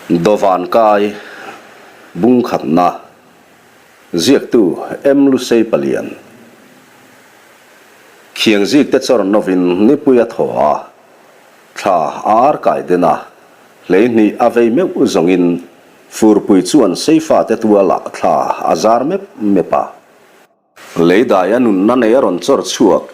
Dawvan kai bung khatna ziaktu M Lusei Palian Khiang zik te chawr novin nipui a thaw a, thla a ar kai den a, hleihnih a vei meuh zawngin furpui chuan seifa te tualah thla a zar mep mep a. Lei daia nunna nei a rawn chawr chhuak,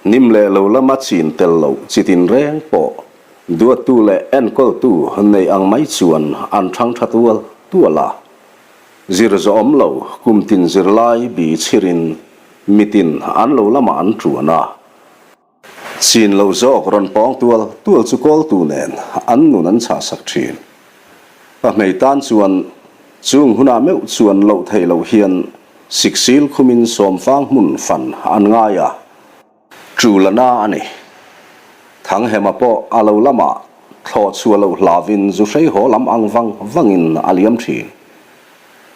hnim leh lo lama chin tel loh chi tinreng pawh duattu leh enkawltu nei ang mai chuan an thang tha tual tual a. Zir zawhawm lo kum tin zirlai bi chhirin mitin an lo lamah an tuan a. Chin lo zawk rawn pawng tual tual chu kawltu nen an nun an chhahsak thin. Pahmei tan chuan chung hunah meuh chuan loh theih loh hian siksil khumin sawmfang hmun fan an ngai a, tul a na a ni. Thanghema pawh a lo lamah thlawh chhuah loh hlauin zu hrei haw lam ang vang vangin a liam thin.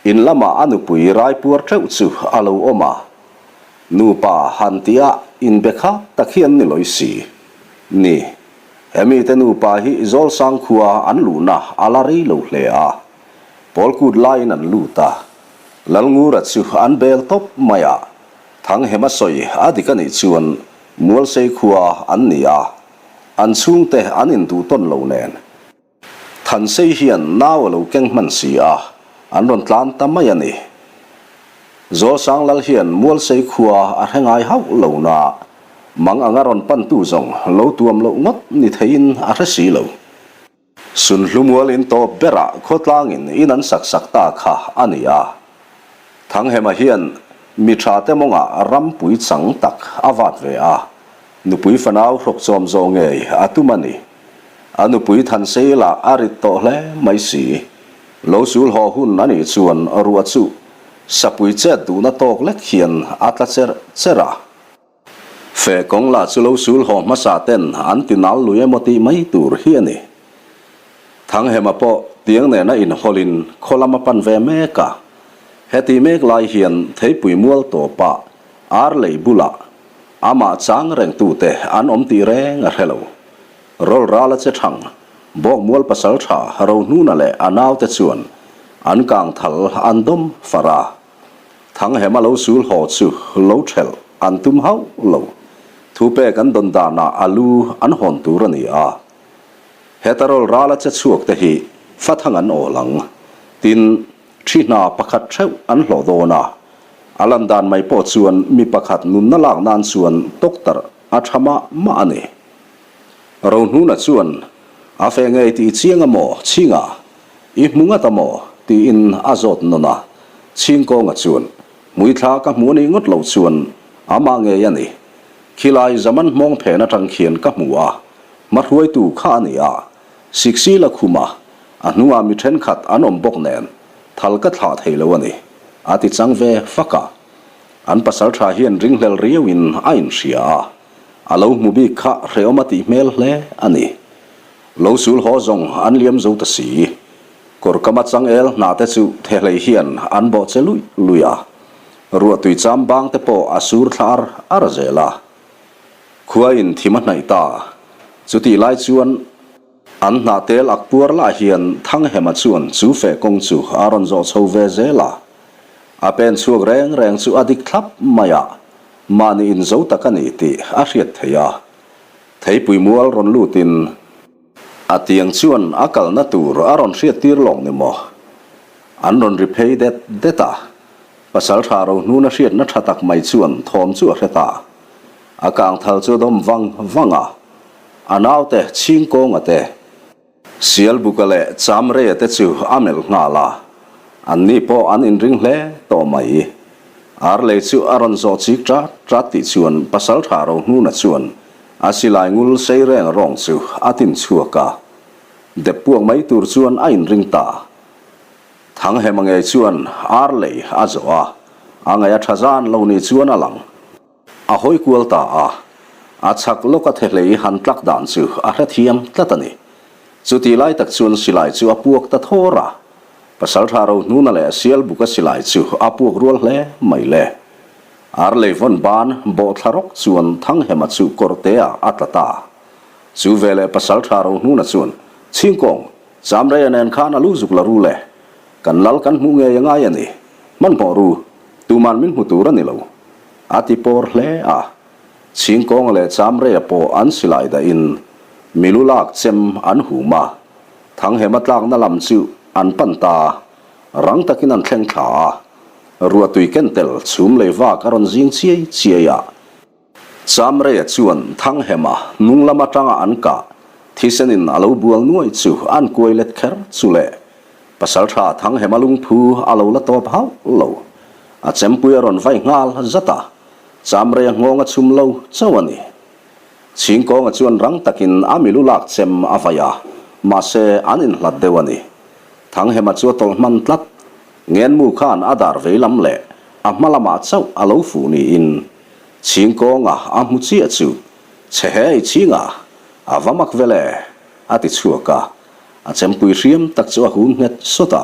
In lamah a nupui raipuar teuh chu a lo awm a, Nupa han tia inbe kha tak hi an ni lawi si. Ni, hemi te nupa hi Zawlsang khua an luhna a la rei lo hle a. Pawl kut laiin an lut a. Lalngura chu an bel tawp mai a. Thanghema sawi a dik a nih chuan Mualsei khua an ni a. An chhungte an induh tawn lo nen. Thansei hian nau a lo keng hman si a, an rawn tlan ta mai a ni. Zawlsang lal hian Mualsei khua a hre ngai hauh lo na, mang anga rawn pantu zawng lo tuam loh ngawt ni theiin a hre si lo. Sunhlu mual in tawp berah khawtlangin in an sak sak ta kha a ni a. Thanghema hian mi tha te mawngah rampui chang tak a vat ve a, nupui fanau hrawk chawm zawh ngei a tum a ni. A nupui Thansei lah a rit tawh hle mai si. Lo sul haw hun a nih chuan ruah chu sapui chet duhna tawk lek hian a tla cherh cherh a. Feh kawng lah chu lo sul haw hmasa ten an ti nal lui emaw tih mai tur hi a ni. Thanghema pawh tiang nena inhawlin khaw lam a pan ve mek a. Heti mek lai hian theipui mual tawpah ar lei bulah amah chang rengtute an awm tih reng a hre lo. Rawl ral a che thang, Bawkmual pasal tha Rohnuna leh a naute chuan an kang thal an dawm far a. Thanghema lo sul haw chu lo thelh an tum hauh lo. Thupek an dawn danah a lu an hawn tur a ni a. Heta rawl ral a che chhuak te hi fathang an awl ang. Tin, thi hna pakhat theuh an hlawh dawn a. A lan dan mai pawh chuan mi pakhat nunna lak nan chuan tawktarh a tha mah mah a ni. Rohnuna chuan, A feh ngei tih chiang a maw, Chhinga? I hmu ngat a maw? tiin a zawt nawn a. Chhingkawnga chuan, Hmuithla ka hmu anih ngawt loh chuan amah ngei a ni. Khilai zaman hmawng phen atang khian ka hmu a, hmahruaitu kha a ni a. Siksila khuma a hnungah mi thenkhat an awm bawk nen thal ka thlah thei lo a ni, a ti chang ve fak a. An pasaltha hian ringhlel riauin a inhria a. A lo hmu bik kha hrehawm a tih hmel hle a ni. Lo sul haw zawng an liam zo ta si. Kawrkama changel hna te chu thehlei hian an bawh che luih luih a. Ruahtui cham bang te pawh a sur thla ar ar zel a. Khua in thim a hnaih ta. Chutih lai chuan an hna tel ak puar lah hian Thanghema chuan chu feh kawng chu a rawn zawh chho ve zel a. A pen chhuak reng reng chu a dik thlap mai a. Mahni in zo tak a ni tih a hriat theih a, theipui mual rawn lutin a tiang chuan a kalna tur a rawn hriat tir lawng ni maw? An rawn ri phei det det a, pasal tha ro hnuna hriatna tha tak mai chuan thawm chu a hre ta. A kang thal chu a dawm vang vang a, a naute chhingkawnga te, Sialbuka leh Chamreia te chu a melh nghal a, anni pawh an inring hle tawh mai. Arlei chu a rawn zawh chik ṭat ṭat tih chuan Pasalṭha Rohnuna chuan a silai ngul sei reng rawng chu a tin chhuak a, dep puak mai tur chuan a inring ta. Thanghema ngei chuan Arlei a zawh a, a ngaih a ṭha zan lo ni chuan a lang. A hawi kual ta a, a chhak lawka thehlei han tlak dan chu a hrethiam tlat a ni. Chutih lai tak chuan silai chu a puak ta thawr a, Pasaltha Rohnuna leh Sialbuka silai chu a puak rual hle mai le. Arlei vawn ban bawhthla rawk chuan Thanghema chu kawrte ah a tla ta. Chu veleh Pasaltha Rohnuna chuan, Chhingkawng! Chamreia nen khan a lu zuk la ru le. Kan lal kan hmuh ngei a ngai a ni. Hmanhmawh ru, tuman min hmu tur a ni lo. A ti pawr hle a. Chhingkawnga leh Chamreia pawh an silai dahin milu lak chem an hum a. Thanghema tlakna lam chu an pan ta. Rang takin an thleng thla a. Ruahtui ken tel chhum lei vak a rawn zing chiai chiai a. Chamreia chuan Thanghema hnung lam atanga an kah thisenin a lo bual nuai chu an kuai let kher chu le. Pasaltha Thanghema lungphu a lo la tawp hauh lo. A chempui a rawn vai nghal zat a, Chamreia nghawng a chhum lo chauh a ni. Chhingkawnga chuan rang takin a milu lak chem a vai a, mahse an inhlat deuh a ni. Thanghema chu a tawlh hman tlat. Ngenmu khan a dar vei lam leh a hma lamah chauh a lo fuh niin Chhingkawnga a hmu chiah chu, Chhe hei Chhinga, a va mak vel e, a ti chhuak a. A chempui hriam tak chu a hum nghet sawt a.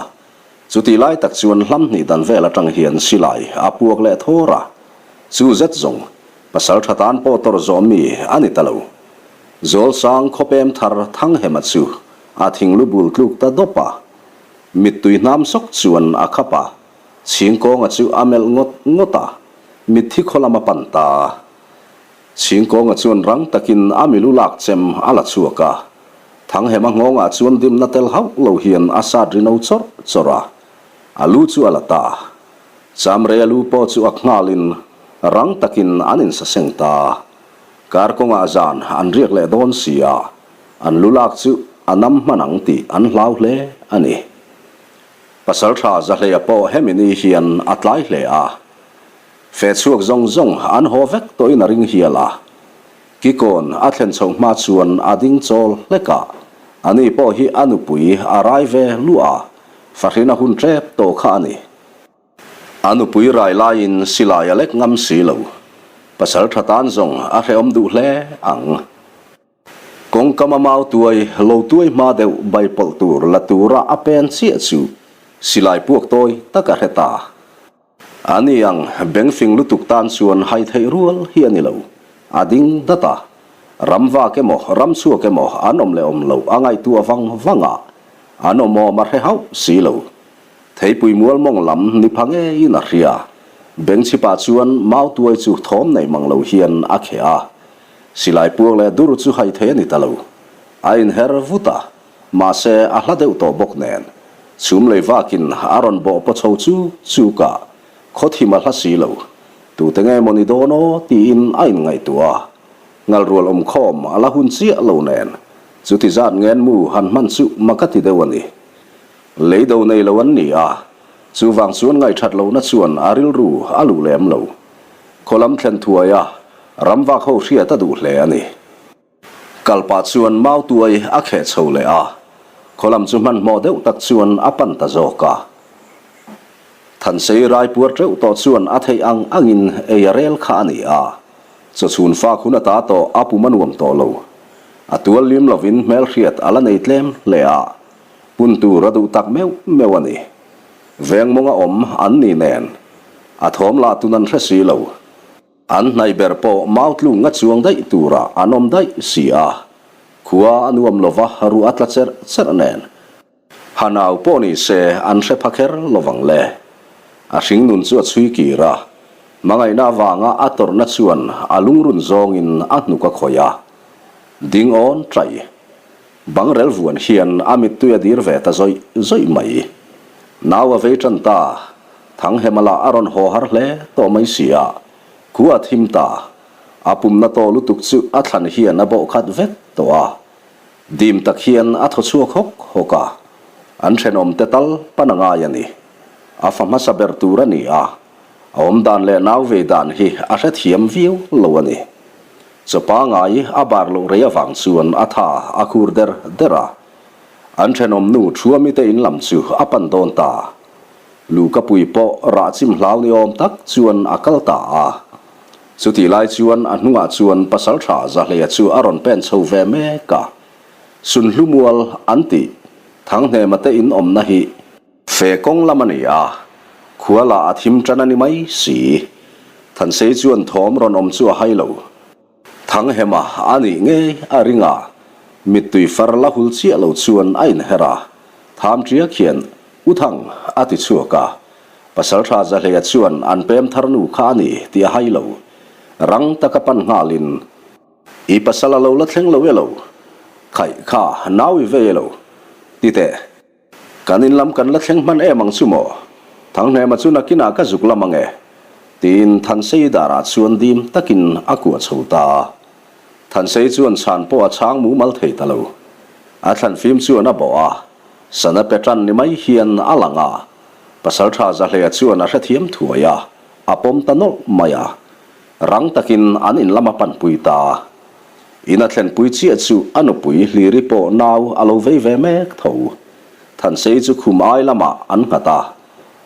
Chutih lai tak chuan hlam hnih dan vel atang hian silai a puak leh thawr a. Chu zet zawng, pasal tha tan pawh tawrh zawh mi a ni ta lo. Zawlsang khawpem thar Thanghema chu a thinglu bul tluk ta dawp a. Mittui hnam sawk chuan a khap a. Chhingkawnga chu a melh ngawt ngawt a, mitthi khaw lam a pan ta. Chhingkawnga chuan rang takin a milu lak chem a la chhuak a. Thanghema nghawngah chuan dimna tel hauh lo hian a sat ri no chawrh chawrh a, a lu chu a la ta. Chamrei a lu pawh chu a nghalin rang takin an insaseng ta. Kar kawngah zan an riak leh dawn si a, an lu lak chu a nam hman ang tih an hlau hle a ni. Pasalṭha Zahleia pawh hemi ni hian a tlai hle a. Feh chhuak zawng zawng an haw vek tawhin a ring hial a. Kikawn a thlen chhoh hma chuan a ding chawl hlek a. Ani pawh hi a nupui a rai ve luah a, fahrin a hun ṭep tawh kha a ni. A nupui rai laiin silai a lek ngam si lo. Pasalṭha tan zawng a hrehawm duh hle ang. Kawngkama mau tuai lo tuai hma deuh bai pawlh tur la tura a pen chiah chu silai puak tawi tak a hre ta. A ni ang, bengfing lutuk tan chuan hai theih rual hi a ni lo. A ding dat a. Ram vak emaw, ram chhuak emaw an awm leh awm loh a ngaihtuah vang vang a, an awm awm a hre hauh si lo. Theipui mual mawng lam ni pha ngeiin a hria. Bengchhipah chuan mau tuai chu thawm nei mang lo hian a kheh a. Silai puak leh dur chu hai thei a ni ta lo. A inher vut a, mahse a hla deuh tawh bawk nen. Chhum lei vakin a rawn bawh paw chho chu chuk a, khaw thim a hla si lo. Tute nge maw ni dawn aw tiin a inngaihtuah a. Ngalrual awmkhawm a la hun chiah lo nen, chuti zat ngen mu han hman chu mak a ti deuh a ni. Lei do nei lo an ni a, chuvang chuan ngaihthat lohna chuan a rilru a luh lem lo. Khaw lam thlen thuai a, ram vak ho hriat a duh hle a ni. Kalpah chuan mau tuai a kheh chho leh a, khaw lam chu hmanhmawh deuh tak chuan a pan ta zawk a. Thansei rai puar teuh tawh chuan a theih ang angin ei a rel kha a ni a, chawchhun fak hun ata tawh a pum a nuam tawh lo. A tual lim lovin hmelhriat a la nei tlem hle a, pun tur a duh tak meuh meuh a ni. Veng mawnga awm an ni nen, a thawm lah tun an hre si lo. An hnaih ber pawh mau tlung nga chuang daih turah an awm daih si a, khua a nuam lova ruah a tla cherh cherh nen. Hanau pawh ni se an hre pha kher lovang le. A hring nun chu a chhui kir a, hmangaihna avanga a tawrhna chuan a lungrun zawngin a hnuk a khawih a. Ding awn ṭaih. Bangrel vuan hian a mittui a dir ve ta zawih zawih mai. Nau a vei tan ta, Thanghema lah a rawn haw har hle tawh mai si a, khu a thim ta. A pumna tawh lutuk chu a thlan hian a bawh khat vek tawh a. Dim tak hian a thaw chhuak hawk hawk a, an thenawm te tal pan a ngai a ni. A fa hmasa ber tur a ni a, a awmdan leh nau vei dan hi a hrethiam viau lo a ni. Chaw pangai a bar loh rei avang chuan a tha a khur der der a. An thenawm nu Thuami te in lam chu a pan dawn ta. Lukapui pawh rah chim hlau ni awm tak chuan a kal ta a. Chutih lai chuan a hnungah chuan Pasaltha Zahleia chu a rawn pen chho ve mek a. Sunhlu mual an tih Thanghnema te in awmna hi Fe kawng lam a ni a, khua lah a thim tan a ni mai si. Thansei chuan thawm rawn awm chu a hai lo. Thanghema a nih ngei a ring a. Mittui far la hul chiah lo chuan a inher a, Tham ṭiak hian, U Thang, a ti chhuak a. Pasalṭha Zahleia chuan an pem thar nu kha a ni tih a hai lo. Rang taka pan nghalin, I pasal a lo la thleng lo e lo? Khaih kha, nau i vei e lo? Ti teh. Kan in lam kan la thleng hman em ang chu maw? Thanghnema chu nakinah ka zuk lam ang e, tiin Thansei darah chuan dim takin a kuah chho ta a. Thansei chuan chhan pawh a chhang mumal thei ta lo. A thlanfim chuan a bawh a, sana pe tan ni mai hian a lang a. Pasaltha Zahleia chuan a hrethiam thuai a, a pawm ta nawlh mai a. Rang takin an in lam a panpui ta a. In a thlenpui chiah chu a nupui Hliri pawh nau a lo vei ve mek tho. Thansei chu khum ai lamah an nghat a,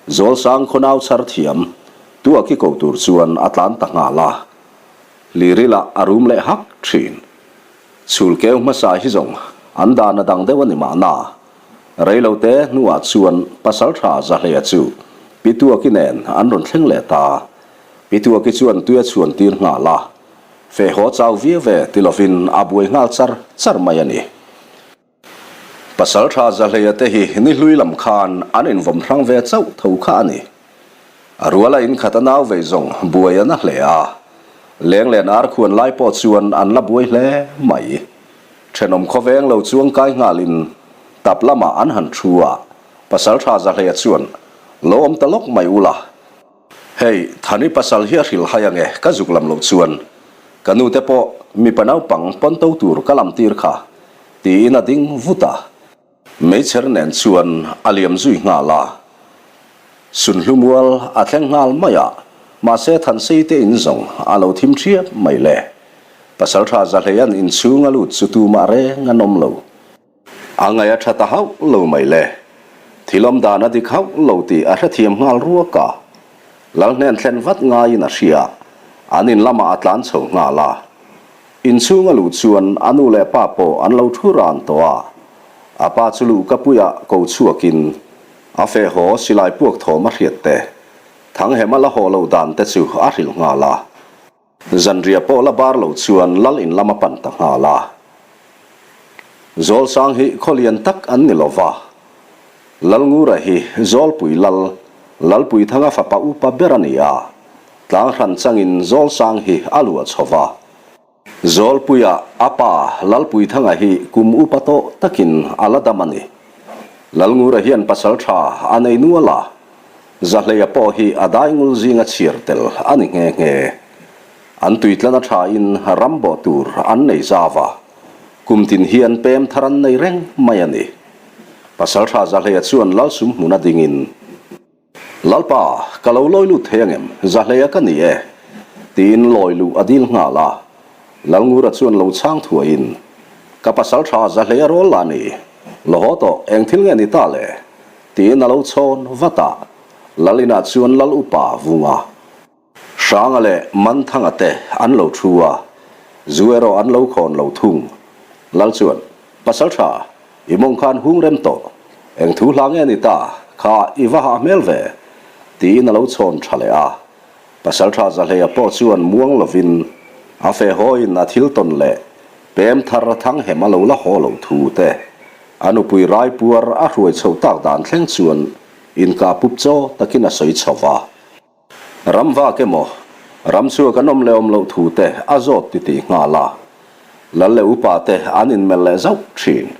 Zawlsang khaw nau chhar thiam Tuaki ko tur chuan a tlan ta nghal a. Hliri lah a rum leh hak thin. Chhul keu hmasa hi zawng an dan a dang deuh a ni mahna. Reilote hnuah chuan Pasaltha Zahleia chu Pi Tuaki nen an rawn thleng leh ta. Pi Tuaki chuan tui a chhuan tir nghal a. Feh haw chau viau ve ti lovin a buai nghal char char mai a ni. Pasaltha Zahleia te hi ni hlui lam khan an invawm hrang ve chauh tho kha a ni. A ruala inkhat a nau vei zawng buai a na hle a. Leng leh nar khuan lai pawh chuan an la buai hle mai. Thenawm khawveng lo chuang kai nghalin tap lamah an han thu a, Pasaltha Zahleia chuan, Lo awm ta lawk mai ula, Hei, Thani pasal hi a hrilh hai ange, ka zuk lam loh chuan ka nu te pawh mipa naupang pawn to tur ka lam tir kha, tiin a ding vut a. Meichher nen chuan a liam zui nghal a, Sunhlu mual a thleng nghal mai a, mahse Thansei te in zawng a lo thim ṭhiap mai le. Pasalṭha Zahleia'n inchhung a lut chu tumah reng an awm lo. A ngaih a tha ta hauh lo mai le. Thil awm dan a dik hauh lo tih a hrethiam nghal ruak a. Lal hnen thlen vat ngaiin a hria. An in lamah a tlan chho nghal a. Inchhung a luh chuan a nu leh pa pawh an lo thu ran tawh a. A pa chu luhkapuiah ko chhuakin a feh haw silai puak thawm a hriat te, Thanghem a la haw loh dan te chu a hrilh nghal a. Zanriah pawh la bar lo chuan lal in lam a pan ta nghal a. Zawlsang hi khaw lian tak an ni lo va. Lalngura hi Zawlpui lal, Lalpuithanga fapa upa ber a ni a. Tlang hran changin Zawlsang hi a luah chho va. Zawlpuia a pa Lalpuithanga hi kum upa tawh takin a la dam a ni. Lalngura hian pasal tha a nei nual a. Zahleia pawh hi a daingul zinga chhiar tel a ni nghe nghe. An tuitlana thain ram bawh tur an nei zau a, kum tin hian pem thar an nei reng mai a ni. Pasaltha Zahleia chuan Lalsum hmuna dingin, Lalpa, ka lo lawi lut thei angem? Zahleia ka ni e, tiin lawi luh a dil nghal a. Lalngura chuan lo chhang thuaiin, Ka pasaltha Zahleia rawl la ni. Lo haw tawh, eng thil nge ni ta le? Tiin a lo chhawn vat a, Lal inah chuan Lal upa Vunga, Hranga leh Manthanga te an lo thu a, zu erawh an lo khawn lo thung. Lal chuan, Pasaltha, i mawng khan hung rem tawh, eng thu hla nge ni ta, kha i va hah hmel ve? Tiin a lo chhawn tha leh a. Pasaltha Zahleia pawh chuan muang lovin a feh hawiin a thil tawn leh pem thar Thanghem a lo la haw lo thu te A nupui raipuar a hruai chhoh tak dan thleng chuan inkah pup chaw takin a sawi chho va. Ram vak emaw, ram chhuak an awm leh awm loh thu te a zawt titih nghal a. Lal leh upa te an inmelh leh zauh thin.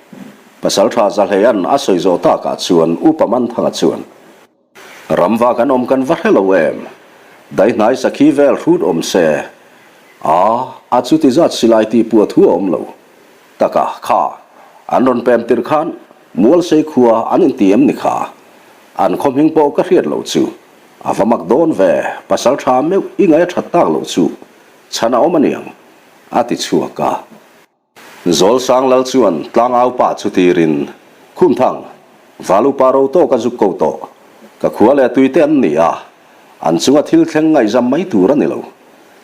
Pasaltha Zahleia'n a sawi zawh takah chuan Upa Manthanga chuan, Ram vak an awm kan va hre lo em? Daihnai sakhi vel hrut awm se. A, a chuti zat silai tih puah thu a awm lo. Taka, kha, an rawn pem tirh khan Mualsei khua an inti em ni kha? An khaw hming pawh ka hriat loh chu. A va mak dawn ve, pasal tha meuh i ngaih a that tak loh chu chhan a awm aniang, a ti chhuak a. Zawlsang lal chuan tlangau pa chu tirin, Khumthang, Val upa ro tawk a zuk ko tawh. Ka khua leh tuite an ni a, an chunga thil thleng ngaihzam mai tur a ni lo.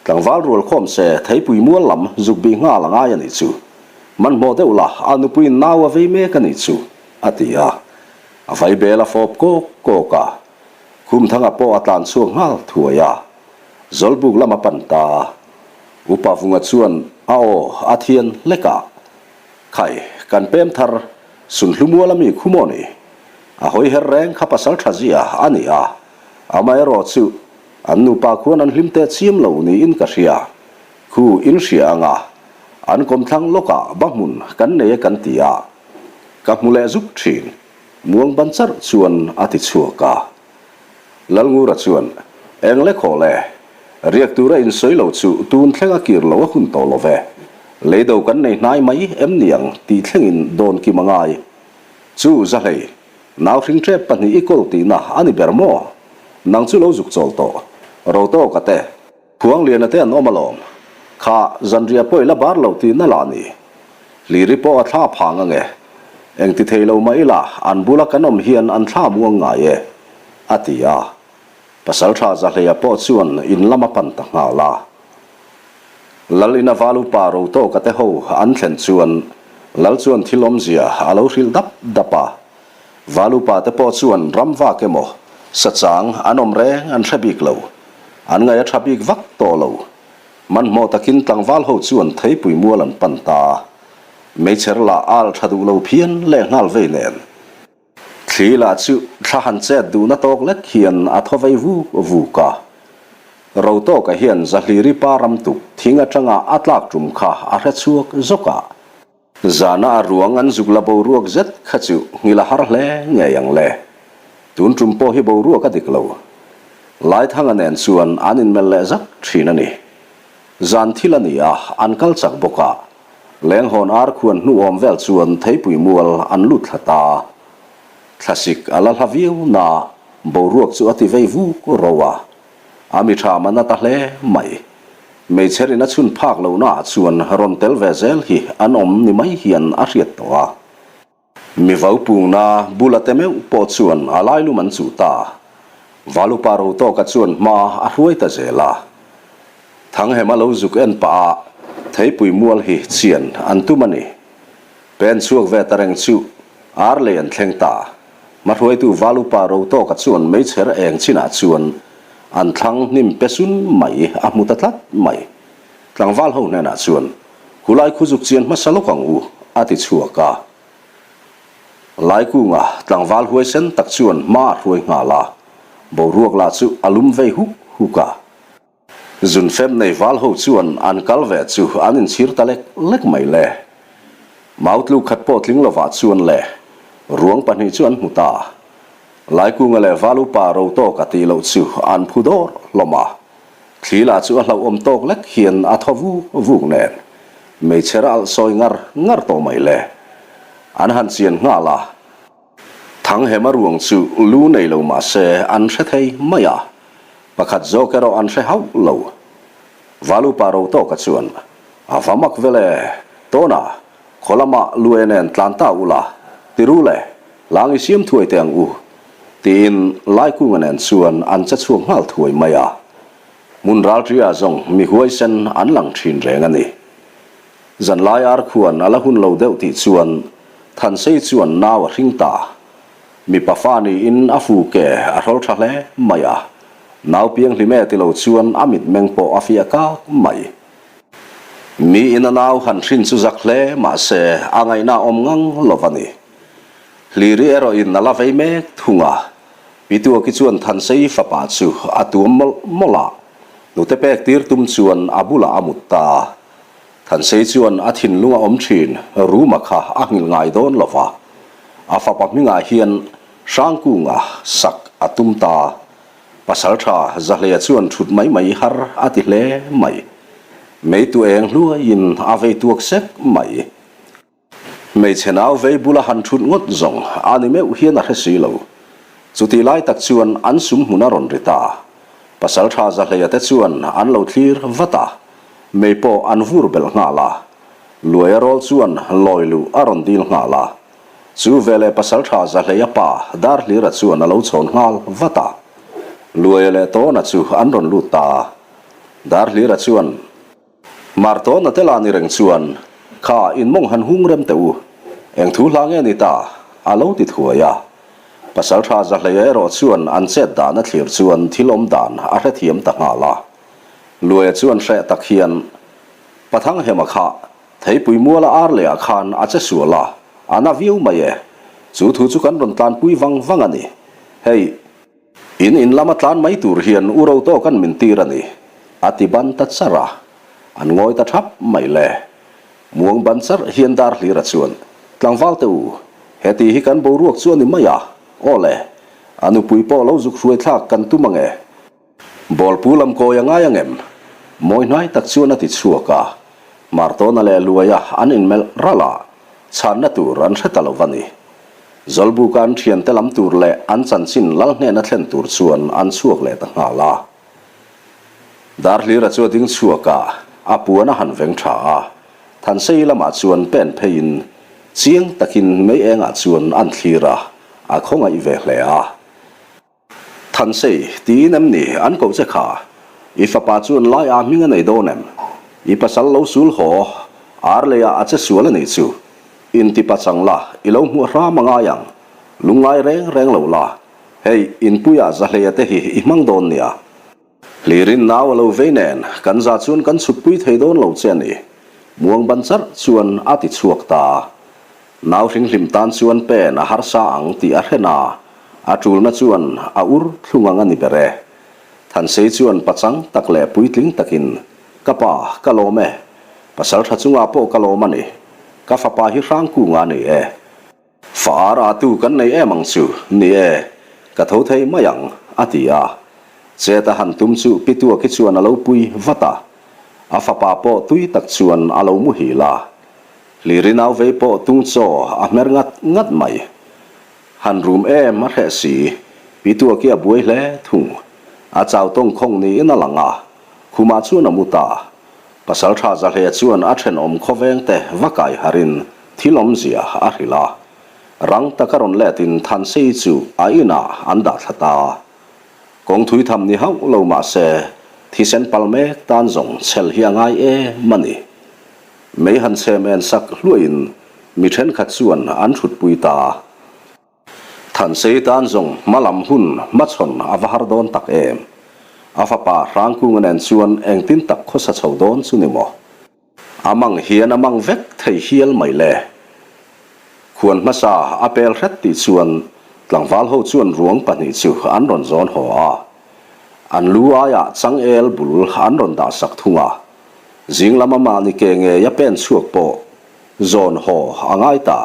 Tlangval rual khawm se theipui mual lam zuk bih nghal a ngai a nih chu. Hmanhmawh deuh la, a nupuiin nau a vei mek a nih chu, a ti a. A vai bel a fawp kawk kawk a. Khumthanga pawh a tlan chhuak nghal thuai a. Zawlbuk lam a pan ta. Upa Vunga chuan a aw a thian hlek a. Khai, kan pem thar, Sunhlumual ami khu maw ni? A hawi her reng kha pasal tha zia a ni a, amaherawh chu an nupa khuan an hlim teh chiam lo niin ka hria. Khu in hria anga an kawmthlang lawkah ba hmun kan nei e kan ti a, ka hmu leh zuk thin. Muang ban charh chuan a ti chhuak a. Lalngura chuan, Eng le khaw le, riak tura insawi lo chu tun thleng a kir lo a hun tawh lo ve. Leido kan nei hnai mai em ni ang tih thlengin dawn kim a ngai. Chu Zahlei, nau hring ṭep pahnih i kawl tihna a ni ber maw? Nang chu lo zuk chawl tawh. Rotawka te, Khuangliana te an awm alawm. Kha, zanriah pawh i la bar lo tihna lah ni. Hliri pawh a thla phang ange. Engti thei lo mah ila an bula kan awm hian an thla muang ngai e, a ti a. Pasalṭha Zahleia pawh chuan in lam a pan ta nghal a. Lal ina val upa Rotawka te ho an thlen chuan Lal chuan thil awmzia a lo hrilh dap dap a. Val upa te pawh chuan ram vak emaw sachang an awm reng an hre bik lo. An ngaih a tha bik vak tawh lo. Hmanhmawh takin tlangval ho chuan theipui mual an pan ta a. Meichher lah al tha duh lo phian leh nghal vei nen. Thli lah chu thla han chet duhna tawk lek hian a thaw vei vuk vuk a. Rotawka hian Zahliri pa ram tuk thing atanga a tlak tum kha a hre chhuak zawk a. Zana a ruang an zuk la boruak zet kha chu nghilh a har hle ngei ang le. Tun tum pawh hi boruak a dik lo. Laithanga nen chuan an inmelh leh zak thin a ni. Zan thil a ni a, an kal chak bawk a. Lenghawn ar khuan hnu awm vel chuan theipui mual an lut thla ta. Thlasik a la hla viau na, boruak chu a ti vei vuk ro a. A mi tha man a ta hle mai. Meichher in a chhun phak lohna ah chuan rawn tel ve zel hi an awm ni mai hian a hriat tawh a. Mi vau pungna bula te meuh pawh chuan a lailum an chuh ta. Valupa Rotawka chuan hma a hruai ta zel a. Thanghema lo zuk en pah a theipui mual hi chian an tum a ni. Pen chhuak ve ta reng chu ar lei an thleng ta. Hmahruaitu Valupa Rotawka chuan meichher eng chinah chuan an thlang hnim pe sun mai a hmu ta tlat mai. Tlangval ho hnenah chuan Khulai khu zuk chian hmasa lawk ang u, a ti chhuak a. Laikunga tlangval huaisen tak chuan hma a hruai nghal a, boruak lah chu a lum vei huk huk a. Zunfem nei val ho chuan an kal ve chu an inchhir ta lek lek mai le. Mau tluk khat pawh tling lovah chuan le ruang pahnih chu an hmu ta. Laikunga leh val upa Rotawka tih loh chu an phu dawr hlawm a. Thli lah chu a hlauhawm tawk lek hian a thaw vuk vuk nen hmeichhe ra alh sawi ngar ngar tawh mai le. An han chian nghal a, Thanghema ruang chu lu nei lo mah se an hre thei mai a, pakhat zawk erawh an hre hauh lo. Valupa Rotawka chuan, A va mak vel e, Tawna, khaw lamah lu e nen tlan ta ula, ti ru le, hlang i siam thuai teh ang u, tiin Laikunga nen chuan an che chhuak nghal thuai mai a. Hmun ralṭia zawng mi huaisen an lang ṭhin reng a ni. Zanlai ar khuan a la hun lo deuh tih chuan Thansei chuan nau a hring ta. Mipa fa niin a fu ke a hrawl ṭha hle mai a. Nau piang hlim e ti lo chuan a mitmeng pawh a fiah kak mai. Miin a nau han hrin chu zak hle mahse a ngaihna awm ngang lo va ni. Hliri erawhin a la vei mek thung a, Pituaki chuan Thansei fapa chu a tuam mawlh mawlh a, nute pek tir tum chuan a bulah a mut ta a. Thansei chuan a thinlung a awm thin Ruma kha a nghilh ngai dawn lo va, a fapa hmingah hian Hrangkunga sak a tum ta. Pasaltha Zahleia chuan thut mai mai har a ti hle mai. Meitu eng hluaiin a vei tuak sek mai. Hmeichhe nau vei bula han thut ngawt zawng a ni meuh hian a hre si lo. Chutih lai tak chuan an sum hmun a rawn ri ta. Pasaltha Zahleia te chuan an lo thlir vat a, mei pawh an vur belh nghal a. Luaia rawl chuan lawi luh a rawn dil nghal a. Chu veleh Pasaltha Zahleia pa Darhlira chuan a lo chhawn nghal vat a. Luaia leh Tawna chu an rawn lut ta a. Darhlira chuan, Mar Tawna te lah ni reng chuan, Kha, in mawng han hung rem teh u. Eng thu hla nge ni ta? a lo ti thuai a. Pasaltha Zahleia erawh chuan an chet dan a thlir chuan thil awm dan a hrethiam ta nghal a. Luaia chuan hreh tak hian, Pathanghema kha. Theipui muala ar lehah khan a che sual a, a na viau mai e. Chu thu chu kan rawn tlanpui vang vang a ni. Hei, in in lama tlan mai tur hian u ro tawk an min tir a ni, a ti ban ta char a. An ngawi ta thap mai le. Muang ban char hian dar hlira chuan, Tlangval te u, heti hi kan boruak chu a ni mai a, aw le, a nupui pawh lo zuk hruai thlak kan tum ange. Bawlpu lam kawi a ngai angem? Mawi hnai tak chuan a ti chhuak a. Martawna leh Luaia an inmelh ralh a, chhanna tur an hre ta lo va ni. Zawlbuka an thiante lam tur leh an chanchin lal hnena thlen tur chuan an chhuak leh ta nghal a. Darhlira chu a ding chhuak a, a puan a han veng tha a. Thansei lamah chuan pen pheiin chiang takin mei engah chuan an thlir a, a khawngaih ve hle a. Thansei, tiin em ni an koh che kha? I fapa chuan lai a hming a nei dawn em? I pasal lo sul haw, ar leiah a che sual a nih chu. Inti pachang la, i lo hmuh hram a ngai ang. Lungngai reng reng lo la. Hei, inpuiah Zahleia te hi i hmang dawn nia. Hlirin nau a lo vei nen, kan za chuan kan chhukpui thei dawn lo che a ni. Muang ban charh chuan a ti chhuak ta. Nau hringhlim tan chuan pen a harsa ang tih a hren a, a tulna chuan a ur thlung ang a ni ber e. Thansei chuan pachang tak leh puitling takin, Ka pa, ka lawm e. Pasal tha chungah pawh ka lawm a ni. Ka fapa hi Hrangkunga a ni e. Fa ar atu kan nei em ang chu, ni e, ka tho thei mai ang, a ti a. Chet a han tum chu Pituaki chuan a lo pui vat a. A fapa pawh tui tak chuan a lo muhil a. Hliri nau vei pawh tung chaw a hmer ngat ngat mai. Han rum em a hreh si, Pituaki a buai hle thung. A chau tawng khawng niin a lang a, khumah chuan a mu ta. Pasal tha Zahle chuan a thenawm khawveng te va kai harin thil awmzia a hrilh a. Rang taka rawn letin Thansei chu a inah an dah thla ta. Kawng thui tham ni hauh lo mah se thisen pal mek tan zawng chhel hi a ngai em a ni. Mei han chhem en sak hluahin mi thenkhat chuan an thutpui ta. Thansei tan zawng hma lam hun hmachhawn a va har dawn tak em? A fapa Hrangkunga nen chuan engtin tak khawsa chho dawn chu ni maw? A mang hian a mang vek thei hial mai le. Khuan hmasa a pel hret tih chuan tlangval ho chuan ruang pahnih chu an rawn zawn haw a. An lu aiah changel bul an rawn dah sak thung a. Zing lama mahni ke ngei a pen chhuak pawh zawn haw a ngai ta.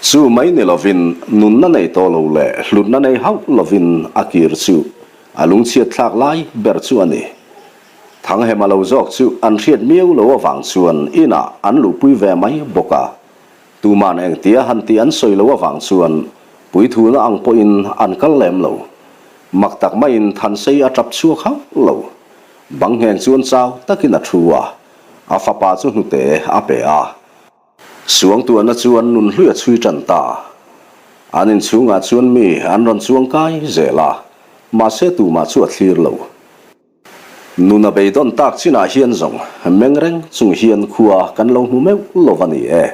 Chu mai ni lovin nunna nei tawh lo leh hlutna nei hauh lovin a kir chu a lungchhiat thlak lai ber chu a ni. Thanghema lo zawk chu an hriat miau lo avang chuan inah an luhpui ve mai bawk a. Tuman engtia han tih an sawi lo avang chuan puithuna ang pawhin an kal lem lo. Mak tak maiin Thansei a tap chhuak hauh lo. Bang ngheng chuan chau takin a thu a, a fapa chu hnute a pe a. Suangtuahna chu an nun hlui a chhui tan ta. An inchhungah chuan mi an rawn chuang kai zel a, mahse tumah chu a thlir lo. Nun a beidawn tak chinah hian zawng meng reng chung hian khua kan lo hmu meuh lo va ni e.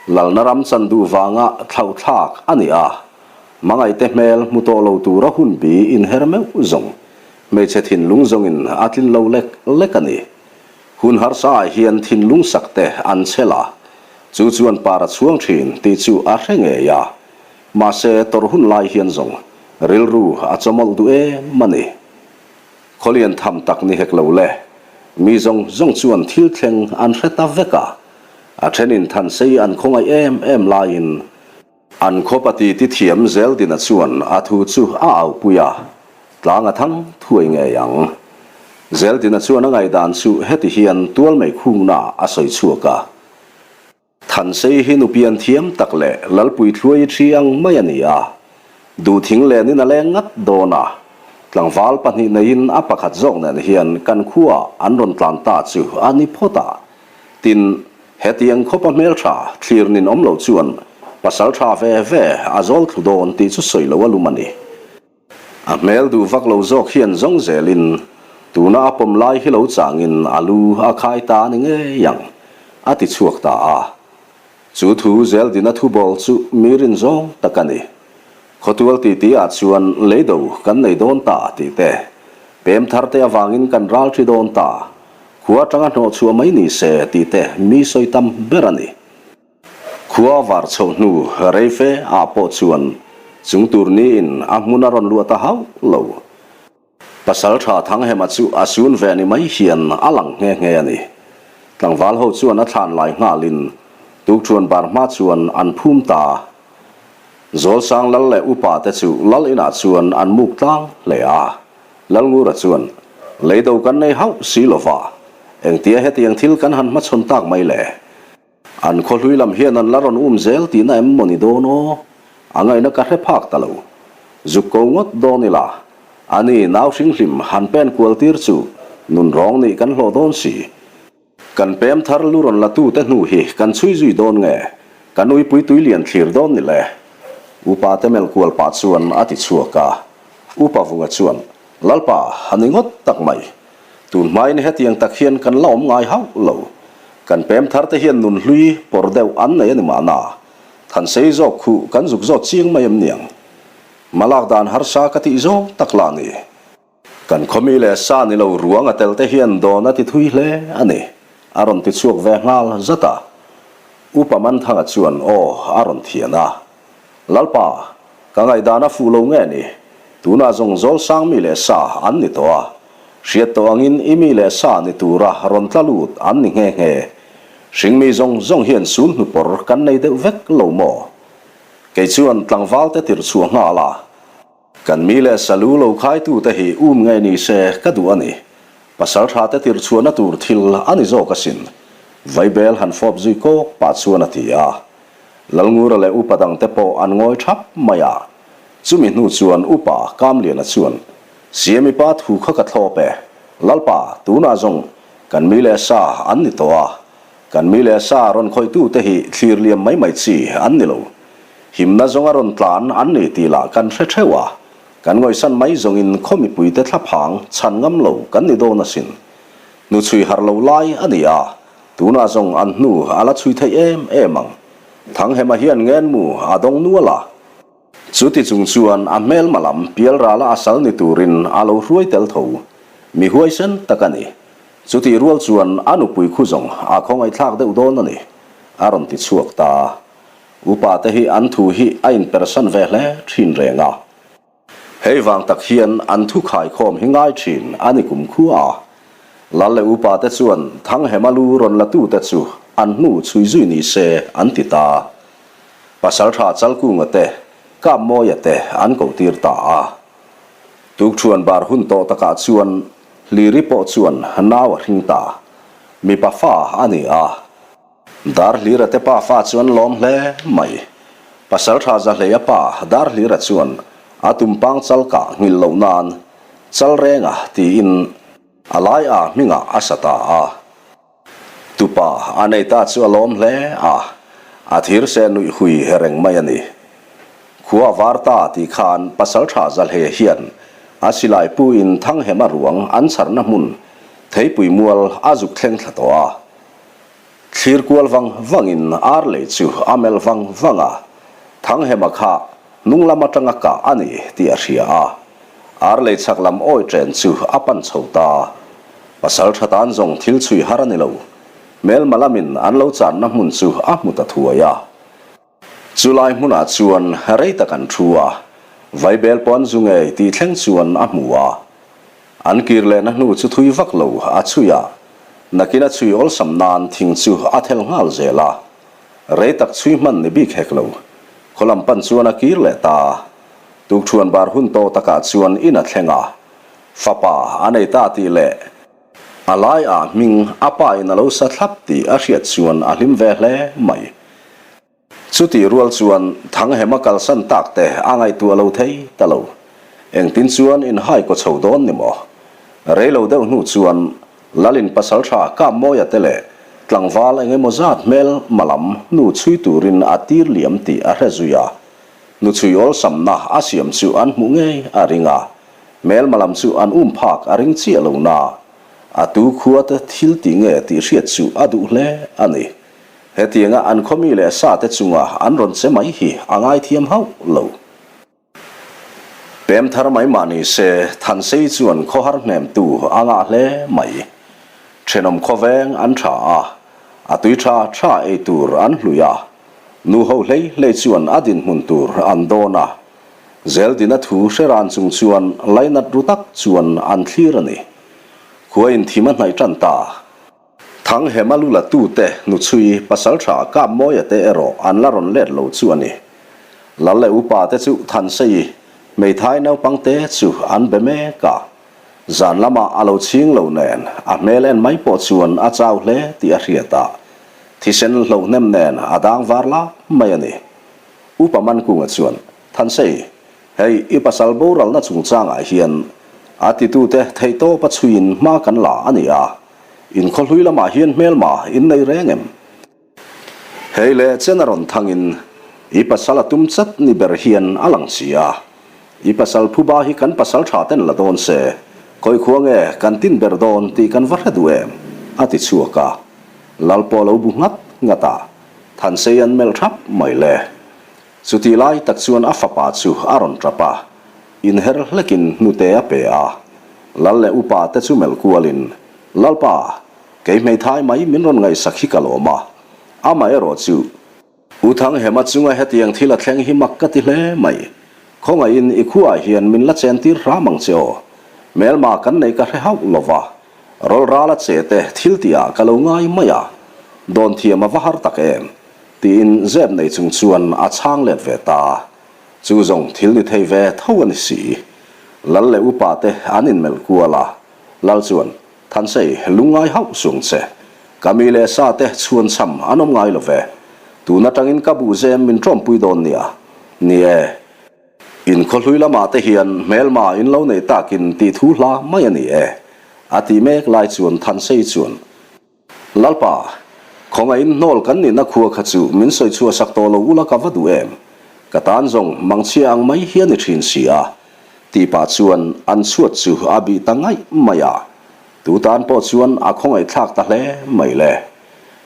Lalna ram chan duh vanga thlauhthlak a ni a, hmangaihte hmel hmu tawh lo tura hun bi inher meuh zawng hmeichhe thinlung zawngin a tlin lo lek lek a ni. Hun harsa ah hian thinlung sak te an chhel a, chu chuan par a chhuang thin tih chu a hre ngei a. Mahse tawrh hun lai hian zawng rilru a chawmawlh duh em a ni. Khawlian tham tak ni hek lo le, mi zawng zawng chuan thil thleng an hre ta vek a, a thenin Thansei an khawngaih em em laiin, An khaw pati ti thiam Zeldina chuan a thu chu a aupui a, tlang a thang thuai ngei ang. Zeldina chuan a ngaihdan chu heti hian tual mei khungna a sawi chhuak a. Thansei hi nupian thiam tak leh Lalpui thluai thi ang mai a ni a, duhthing lenin a leng ngat dawn a, tlangval pahnih neiin a pakhat zawk nen hian kan khuaah an rawn tlan ta chu a ni phawt a. Tin, hetiang khawpa hmeltha thlir nin awm lo chuan pasal tha ve ve a zawl thlu dawn tih chu sawi lo a lum a ni. A hmel duh vak lo zawk hian zawng zelin tuna a pawm lai hi lo changin a lu a khai ta a ni ngei ang, a ti chhuak ta a. Chu thu Zeldina thubawl chu mi rin zawng tak a ni. Khawtual titi ah chuan leido kan nei dawn ta tih te, pem thar te avangin kan ral thi dawn ta. Khua atanga hnawh chhuah mai ni se tih te mi sawi tam ber a ni. Khua var chhoh hnu rei fe ah pawh chuan chung tur niin a hmun a rawn luah ta hauh lo. Pasalṭha Thanghema chu a sun ve ni mai hian a lang nghe nghe a ni. Tlangval ho chuan a thlan lai nghalin tukṭhuan bar hma chuan an phum ta. Zawlsang lal leh upa te chu lal inah chuan an muk tlang hle a. Lalngura chuan, Leido kan nei hauh si lova, engtia hetiang thil kan han hmachhawn tak mai le? An khawhlui lam hian an la rawn um zel tihna em maw ni dawn aw? A ngaihna ka hre phak ta lo. Zuk ko ngawt dawn ila, a ni nau hringhlim han pen kual tir chu nun rawng nih kan hlawh dawn si. Kan pem thar lu rawn la tute hnu hi kan chhui zui dawn nge? Kan uipui tui lian thlir dawn ni le? Upa te melh kual pah chuan a ti chhuak a. Upa Vunga chuan, Lalpa, a ni ngawt tak mai. Tun hmain hetiang tak hian kan la awm ngai hauh lo. Kan pem thar te hian nun hlui pawr deuh an nei a ni mahna. Thansei zawk khuh kan zuk zawt chiang mai em niang. Hmalak dan harsa ka tih zawng tak lah ni. Kan khawmi leh sa ni lo ruang a tel te hian dawn a ti thui hle a ni, a rawn ti chhuak ve nghal zat a. Upa Manthanga chuan aw a rawn thian a. Lalpa, ka ngaihdan a fuh lo nge ni? Tunah zawng zawl sang mi leh sa an ni tawh a. Hriat tawh angin i mi leh sa ni tura rawn tla lut an ni nghe nghe. Hringmi zawng zawng hian sul hnupawr kan nei deuh vek lo maw? Kei chuan tlangval te tirh chhuah nghal a. Kan mi leh sa lu lo khaitute hi um nge ni se ka duh a ni. Pasal tha te tirh chhuahna tur thil a ni zawk asin. Vaibel han fawp zui kawk pah chuan a ti a. Lalngura leh upa dangte pawh an ngawi thap mai a. Chumi hnu chuan upa Kamliana chuan, Siami pa thu kha ka thlawp e. Lalpa, tunah zawng kan mi leh sa an ni tawh a. Kan mi leh sa rawn khawihtute hi thlir liam mai mai chi an ni lo. Himna zawnga rawn tlan an ni tih lah kan hre theuh a. Kan ngawisan mai zawngin khaw mipuite thlaphang chhan ngam lo kan ni dawn asin. Hnuchhui harh lo lai a ni a. Tunah zawng an hnu a la chhui theih em em ang. Thanghema hian ngenmu a dawng nual a. Chuti chung chuan a hmelma lam pialrala a sal ni turin a lo hruai tel tho. Mi huaisen tak a ni. Chutih rual chuan a nupui khu zawng a khawngaihthlak deuh dawn a ni, a rawn ti chhuak ta. Upa te hi an thu hi a inpersan ve hle thin reng a. Hei vang tak hian an thu khaikhawm hi ngai thin a ni kum khua a. Lal leh upa te chuan Thanghema lu rawn la tute chu an hnu chhui zui ni se an ti ta. Pasaltha Chalkunga te, Kapmawia te an koh tir ta a. Tukṭhuan bar hun tawh takah chuan Hliri pawh chuan nau a hring ta. Mipa fa a ni a. Darhlira te pa fa chuan lawm hle mai. Pasaltha Zahleia pa Darhlira chuan a tumpang chal kah nghilh loh nan chal renga tiin a lai a hmingah a sa ta a. Tupa a nei ta chu a lawm hle a, a thir se nuih hui reng mai a ni. Khua var ta tih khan Pasaltha Zahleia hian a silai pu in Thanghema ruang an chharna hmun Theipui mual a zuk thleng thla tawh a. Thlir kual vang vangin ar lei chu a melh vang vang a, Thanghema kha hnung lam atanga kah a ni tih a hria a. Ar lei chhak lam awi chen chu a pan chho ta. Pasal tha tan zawng thil chhui har a ni lo. Hmelma lamin an lo channa hmun chu a hmu ta thuai a. Chulai hmunah chuan rei tak an thu a, vaibel pawh an zu ngei tih thleng chuan a hmu a. An kir lehna hnu chu thui vak lo a chhui a, nakin a chhui awlsam nan thing chu a thel nghal zel a. Rei tak chhui hman ni bik hek lo. Khaw lam pan chuan a kir leh ta. Tukṭhuan bar hun tawh takah chuan in a thleng a, fapa a nei ta tih leh a lai ah hming a pa in a lo sa thlap tih a hriat chuan a hlim ve hle mai. Chutih rual chuan Thanghema kalsan tak te a ngaihtuah lo thei ta lo. Engtin chuan in hai kaw chho dawn ni maw? Rei lo deuh hnu chuan Lalin pasaltha Kapmawia te leh tlangval eng emaw zat hmel ma lam hnu chhui turin a tir liam tih a hre zui a. Hnuchhui awlsamna a siam chu an hmuh ngei a ring a. Hmelma lam chu an um phak a ring chiah lo na. A tu khua te thil tih nge tih hriat chu a duh hle a ni. Hetianga an khawmi leh sa te chunga an rawn che mai hi a ngaithiam hauh lo. Pem thar mai mah ni se, Thansei chuan khawhar hnemtu a ngah hle mai. Thenawm khawveng an tha a, a tui tha tha ei tur an hlui a, nu ho hlei hlei chuan a dinhmun tur an dawn a. Zeldina thu hre ran chung chuan lainat ru tak chuan an thlir a ni. Khua in thim a hnaih tan ta. Thanghema lu la tute hnuchhui pasaltha Kapmawia te erawh an la rawn let lo chu a ni. Lal leh upa te chu Thansei hmeithai naupang te chu an be mek a. Zan lamah a lo chhing lo nen a hmel en mai pawh chuan a chau hle tih a hriat a, thisen hloh hnem nen a dang var lak mai a ni. Upa Mankunga chuan, Thansei, hei i pasal boralna chungchangah hian a titute theihtawpa chhuiin hma kan la a ni a, inkhawhlui lamah hian hmelma in nei reng em? Hei leh chen a rawn thangin i pasal a tum chat ni ber hian a lang si a, i pasal phuba hi kan pasal tha ten la dawn se, khawi khua nge kan tin ber dawn tih kan va hre duh em? a ti chhuak a. Lal pawh a lo bu nghat nghat a, Thansei an melh thap mai le. Chutih lai tak chuan a fapa chu a rawn tap a, inher hlekin hnute a pe a. Lal leh upa te chu melh kualin, Lalpa, Kei hmeithai mai min rawn ngaihsak hi ka lawm a, amaherawh chu U Thanghema chunga hetiang thil a thleng hi mak ka ti hle mai. Khawngaihin i khuaah hian min la chentir hram ang che aw. Hmelma kan neih ka hre hauh lo va, rawlral a che te thil tihah ka lo ngai mai a, dawn thiam a va har tak em? tiin zep nei chung chuan a chhang let ve ta. Chu zawng thil ni thei ve tho a ni si. Lal leh upa te an inmelh kual a, Lal chuan Thansei, lungngai hauh sung che. Ka mi leh sa te chhuan cham an awm ngai lo ve. Tun atangin ka buh zem min tawmpui dawn nia. Ni e. In khawhlui lamah te hian hmelma in lo neih takin tih thu hla mai a ni e. A tih mek lai chuan Thansei chuan. Lalpa, khawngaihin hnawl kan nihna khua kha chu min sawi chhuah sak tawh lo ula ka va duh em? Ka tan zawng mangchhia ang mai hi a ni thin si a, tih pah chuan an chhuat chu a bih ta ngaih mai a. Tu tan pawh chuan a khawngaihthlak ta hle mai le.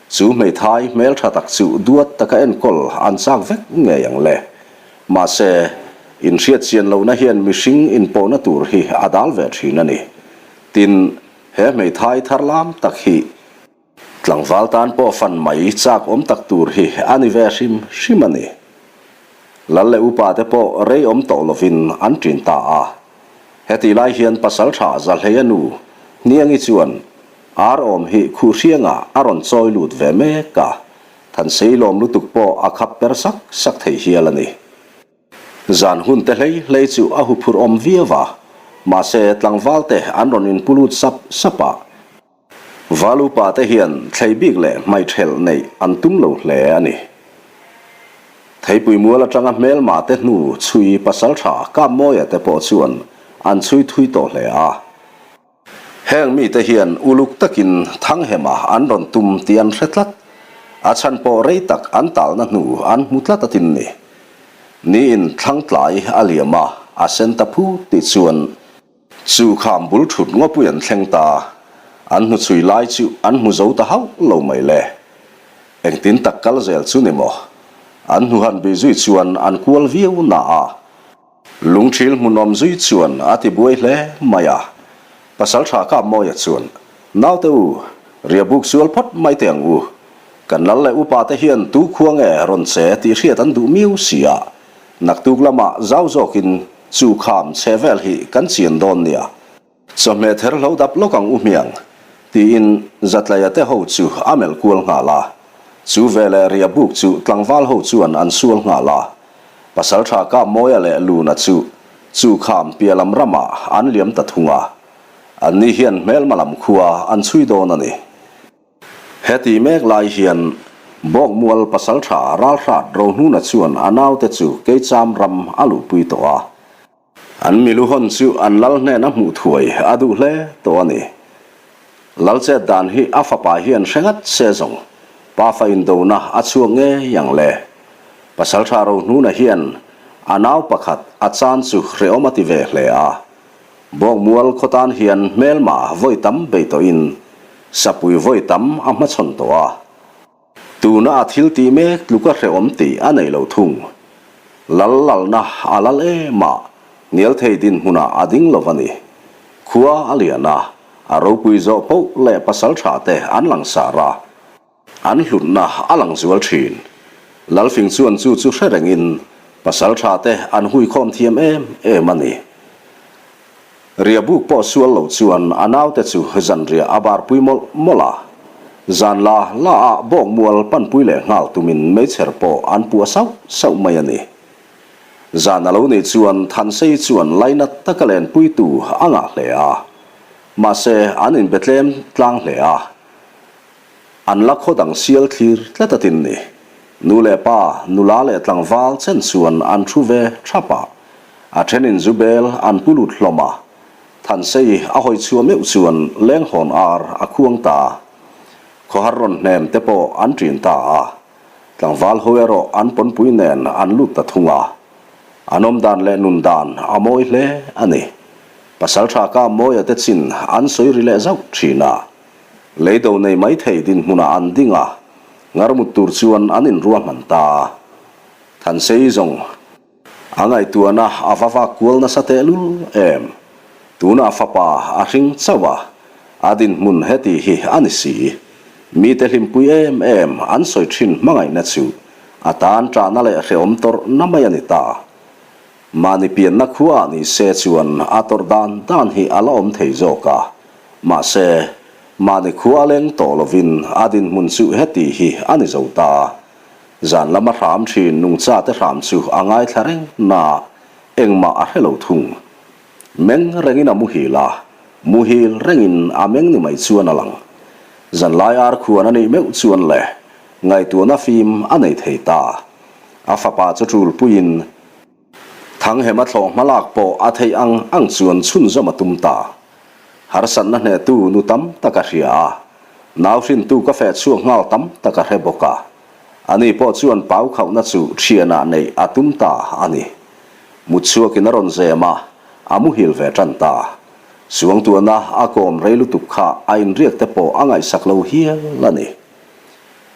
Chu hmeithai hmeltha tak chu duat taka enkawl an chak vek ngei ang le. Mahse, inhriatchian lohna hian mihring inpawhna tur hi a dal ve thin a ni. Tin, He hmeithai thar lam tak hi tlangval tan pawh fan mai chak awm tak tur hi a ni ve hrim hrim a ni. Lal leh upa te pawh rei awm tawh lovin an ṭin ta a. Hetih lai hian pasalṭha Zahleia nu Hniangi chuan ar awm hi Khuhhriangah a rawn chawi lut ve mek a, Thansei lawm lutuk pawh a khap per sak sak thei hial a ni. Zan hun te hlei hlei chu a huphurh awm viau a, mahse tlangval te an rawn inpu lut sap sap a. Val upa te hian thlei bik leh hmaiṭhelh neih an tum lo hle a ni. Theipui mual aṭanga hmelma te hnu chhui pasalṭha Kapmawia te pawh chuan an chhui thui tawh hle a. Heng mite hian uluk takin Thanghema an rawn tum tih an hre tlat. A chhan pawh rei tak an talna hnu an hmu tlat a tin ni. Niin thlangtlai a liam a, a sen ta phut tih chuan chu kham bul thut ngawpui an thleng ta. An hnuchhui lai chu an hmu zo ta hauh lo mai le. Engtin tak kal zel chu ni maw? An hnuhan bih zui chuan an kual viau na a. Lungthil hmunawm zui chuan a ti buai hle mai a, Pasaltha Kapmawia chuan, Naute u, riahbuk sual phawt mai teh ang u. Kan lal leh upa te hian tu khua nge rawn che tih hriat an duh miau si a, naktuk lamah zau zawkin chu kham chhe vel hi kan chian dawn nia. Chawhmeh ther hlo dap lawk ang u hmiang, tiin Zatlaia te ho chu a melh kual nghal a. Chu veleh riahbuk chu tlangval ho chuan an sual nghal a. Pasaltha Kapmawia leh Luna chu chu kham piah lam ramah an liam ta thung a. Anni hian hmelma lam khua an chhui dawn a ni. Heti mek lai hian Bawkmual Pasaltha Ralhrat Rohnuna chuan a naute chu Keicham ram a luhpui tawh a. An milu hawn chu an lal hnena hmuh thuai a duh hle tawh a ni. Lal chet dan hi a fapa hian hre ngat se zawng pafa indona a chhuak ngei ang le. Pasaltha Rohnuna hian a nau pakhat a chan chu hrehawm a ti ve hle a. Bawkmual khaw tan hian hmelma vawi tam bei tawhin sapui vawi tam a hmachhawn tawh a. Tuna a thil tih mek tluk a hrehawm tih a nei lo thung. Lal lalna a lal em a, hnial thei dinhmunah a ding lo a ni. Khua a lian a, A ropui zawh poh leh pasaltha te an langsar a. An hlutna a lang zual thin. Lalfing chuan chu chu hre rengin pasaltha te an huikhawm thiam em em a ni. Riabuk pawh sual lo chuan a naute chu zanriah a barpui mawlh mawlh a. Zan la la ah bawkmual panpui leh nghal tumin meichher pawh an puah sauh sauh mai a ni. Zan a lo nih chuan Thansei chuan lainat taka lenpuitu a ngah hle a. Mahse an inbe tlem tlang hle a. An la khaw dang sial thlir tlat a tin ni. Nu leh pa, nula leh tlangval chen chuan an thu ve thap a. A thenin zu bel an pu lut hlawm a. Thansei a hawi chhuah meuh chuan lenghawn ar a khuang ta. Khawhar rawn hnem te pawh an ṭin ta a. Tlangval ho erawh an pawnpui nen an lut ta thung a. An awm dan leh nun dan a mawi hle a ni. Pasalṭha ka mawia te chin an sawi ri leh zauh ṭhin a. Leido nei mai thei dinhmunah an ding a, ngar mut tur chuan an inruahman ta a. Thansei zawng a ngaihtuahna a va vak kual nasa tehlul em? Tunah fapa a hring chauh a, a dinhmun heti hi a ni si. Mite hlimpui em em an sawi thin hmangaihna chu a tan ṭahna leh hrehawm tawrhna mai a ni ta. Mahni pianna khuaah ni se chuan a tawrh dan dan hi a la awm thei zawk a, mahse, mahni khua a leng tawh lovin a dinhmun chu heti hi a ni zo ta. Zan lama hram thin nungchate hram chu a ngaithla reng na, engmah a hre lo thung. Meng rengin a muhil a, muhil rengin a meng ni mai chuan a lang. Zanlai ar khuan a nih meuh chuan le, ngaihtuahna fim a nei thei ta. A fapa chu ṭulpuiin Thanghema thlawh hmalak pawh a theih ang ang chuan chhunzawm a tum ta. Harsatna hnehtu nu tam tak a hria a, nau hrintu ka feh chhuak nghal tam tak a hre bawk a. Ani pawh chuan pau khauhna chu thianah neih a tum ta a ni. Mut chhuakin a rawn zem a, a muhil ve tan ta. Suangtuahna a kawm rei lutuk kha a inriak te pawh a ngaihsak lo hial a ni.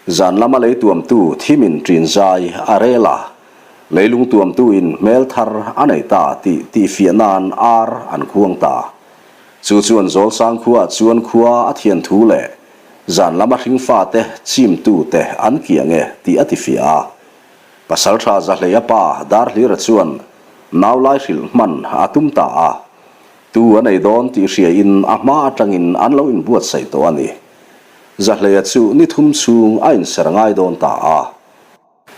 Zan lama lei tuamtu thimin ṭin zai a rel a, leilung tuamtuin hmel thar a nei ta tih tihfiah nan ar an khuang ta. Chu chuan Zawlsang khuaah chuan khua a thian thu leh zan lama hringfate chimtute an kiang e tih a tifiah a. Pasalṭha Zahleia pa Darhlira chuan naulai hrilh hman a tum ta a, tu a nei dawn tih hriain a hma aṭangin an lo inbuatsaih tawh a ni. Zahleia chu ni thum chhung a inser ngai dawn ta a.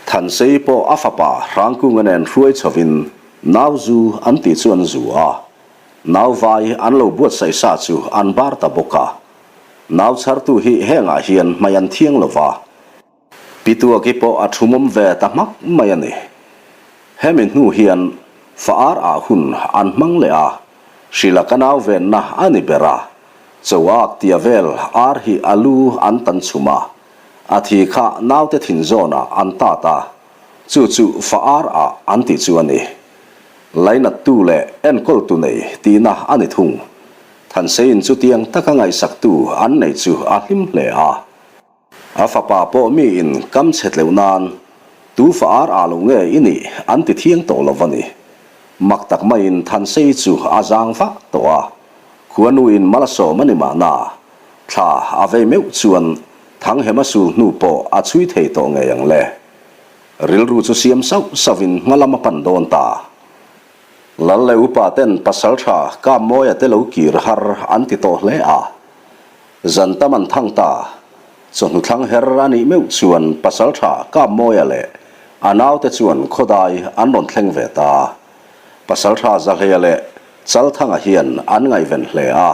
Thansei pawh a fapa Hrangkunga nen hruai chhovin nau zu an tih chu an zu a. Nau vai an lo buatsaih sa chu an bar ta bawk a. Nau chhartu hi hengah hian hmai an thiang lo va. Pituaki pawh a thumawm ve ta hmak mai a ni. Hemi hnu hian fa ar ah hun an hmang leh a, Hrila ka nau venna a ni ber a, Choak tia vel ar hi a lu an tan chhum a, a thi kha naute thin zawnah an tat a, chu chu fa ar ah an tih chu a ni. Lainattu leh enkawltu nei tihna a ni thung. Thanseiin chutiang taka ngaihsaktu an nei chu a hlim hle a. A fapa pawh miin kam chhe tleuh nan tu fa ar ah lo nge i nih an ti thiang tawh lo va ni. Mak tak maiin Thansei chu a zang vah tawh a, khuanuin mal a sawm a ni mahna, thla a vei meuh chuan Thanghema sul hnu pawh a chhui thei tawh ngei ang le. Rilru chu siam sauh sauhin hma lam a pan dawn ta. Lal leh upa ten pasaltha Kammawia te lo kir har an ti tawh hle a. Zan tam an thang ta. Chawhnu thlang her a nih meuh chuan Pasaltha Kapmawia leh a naute chuan khawdai an rawn thleng ve ta. Pasaltha Zahleia leh Chalthanga hian an ngaihven hle a,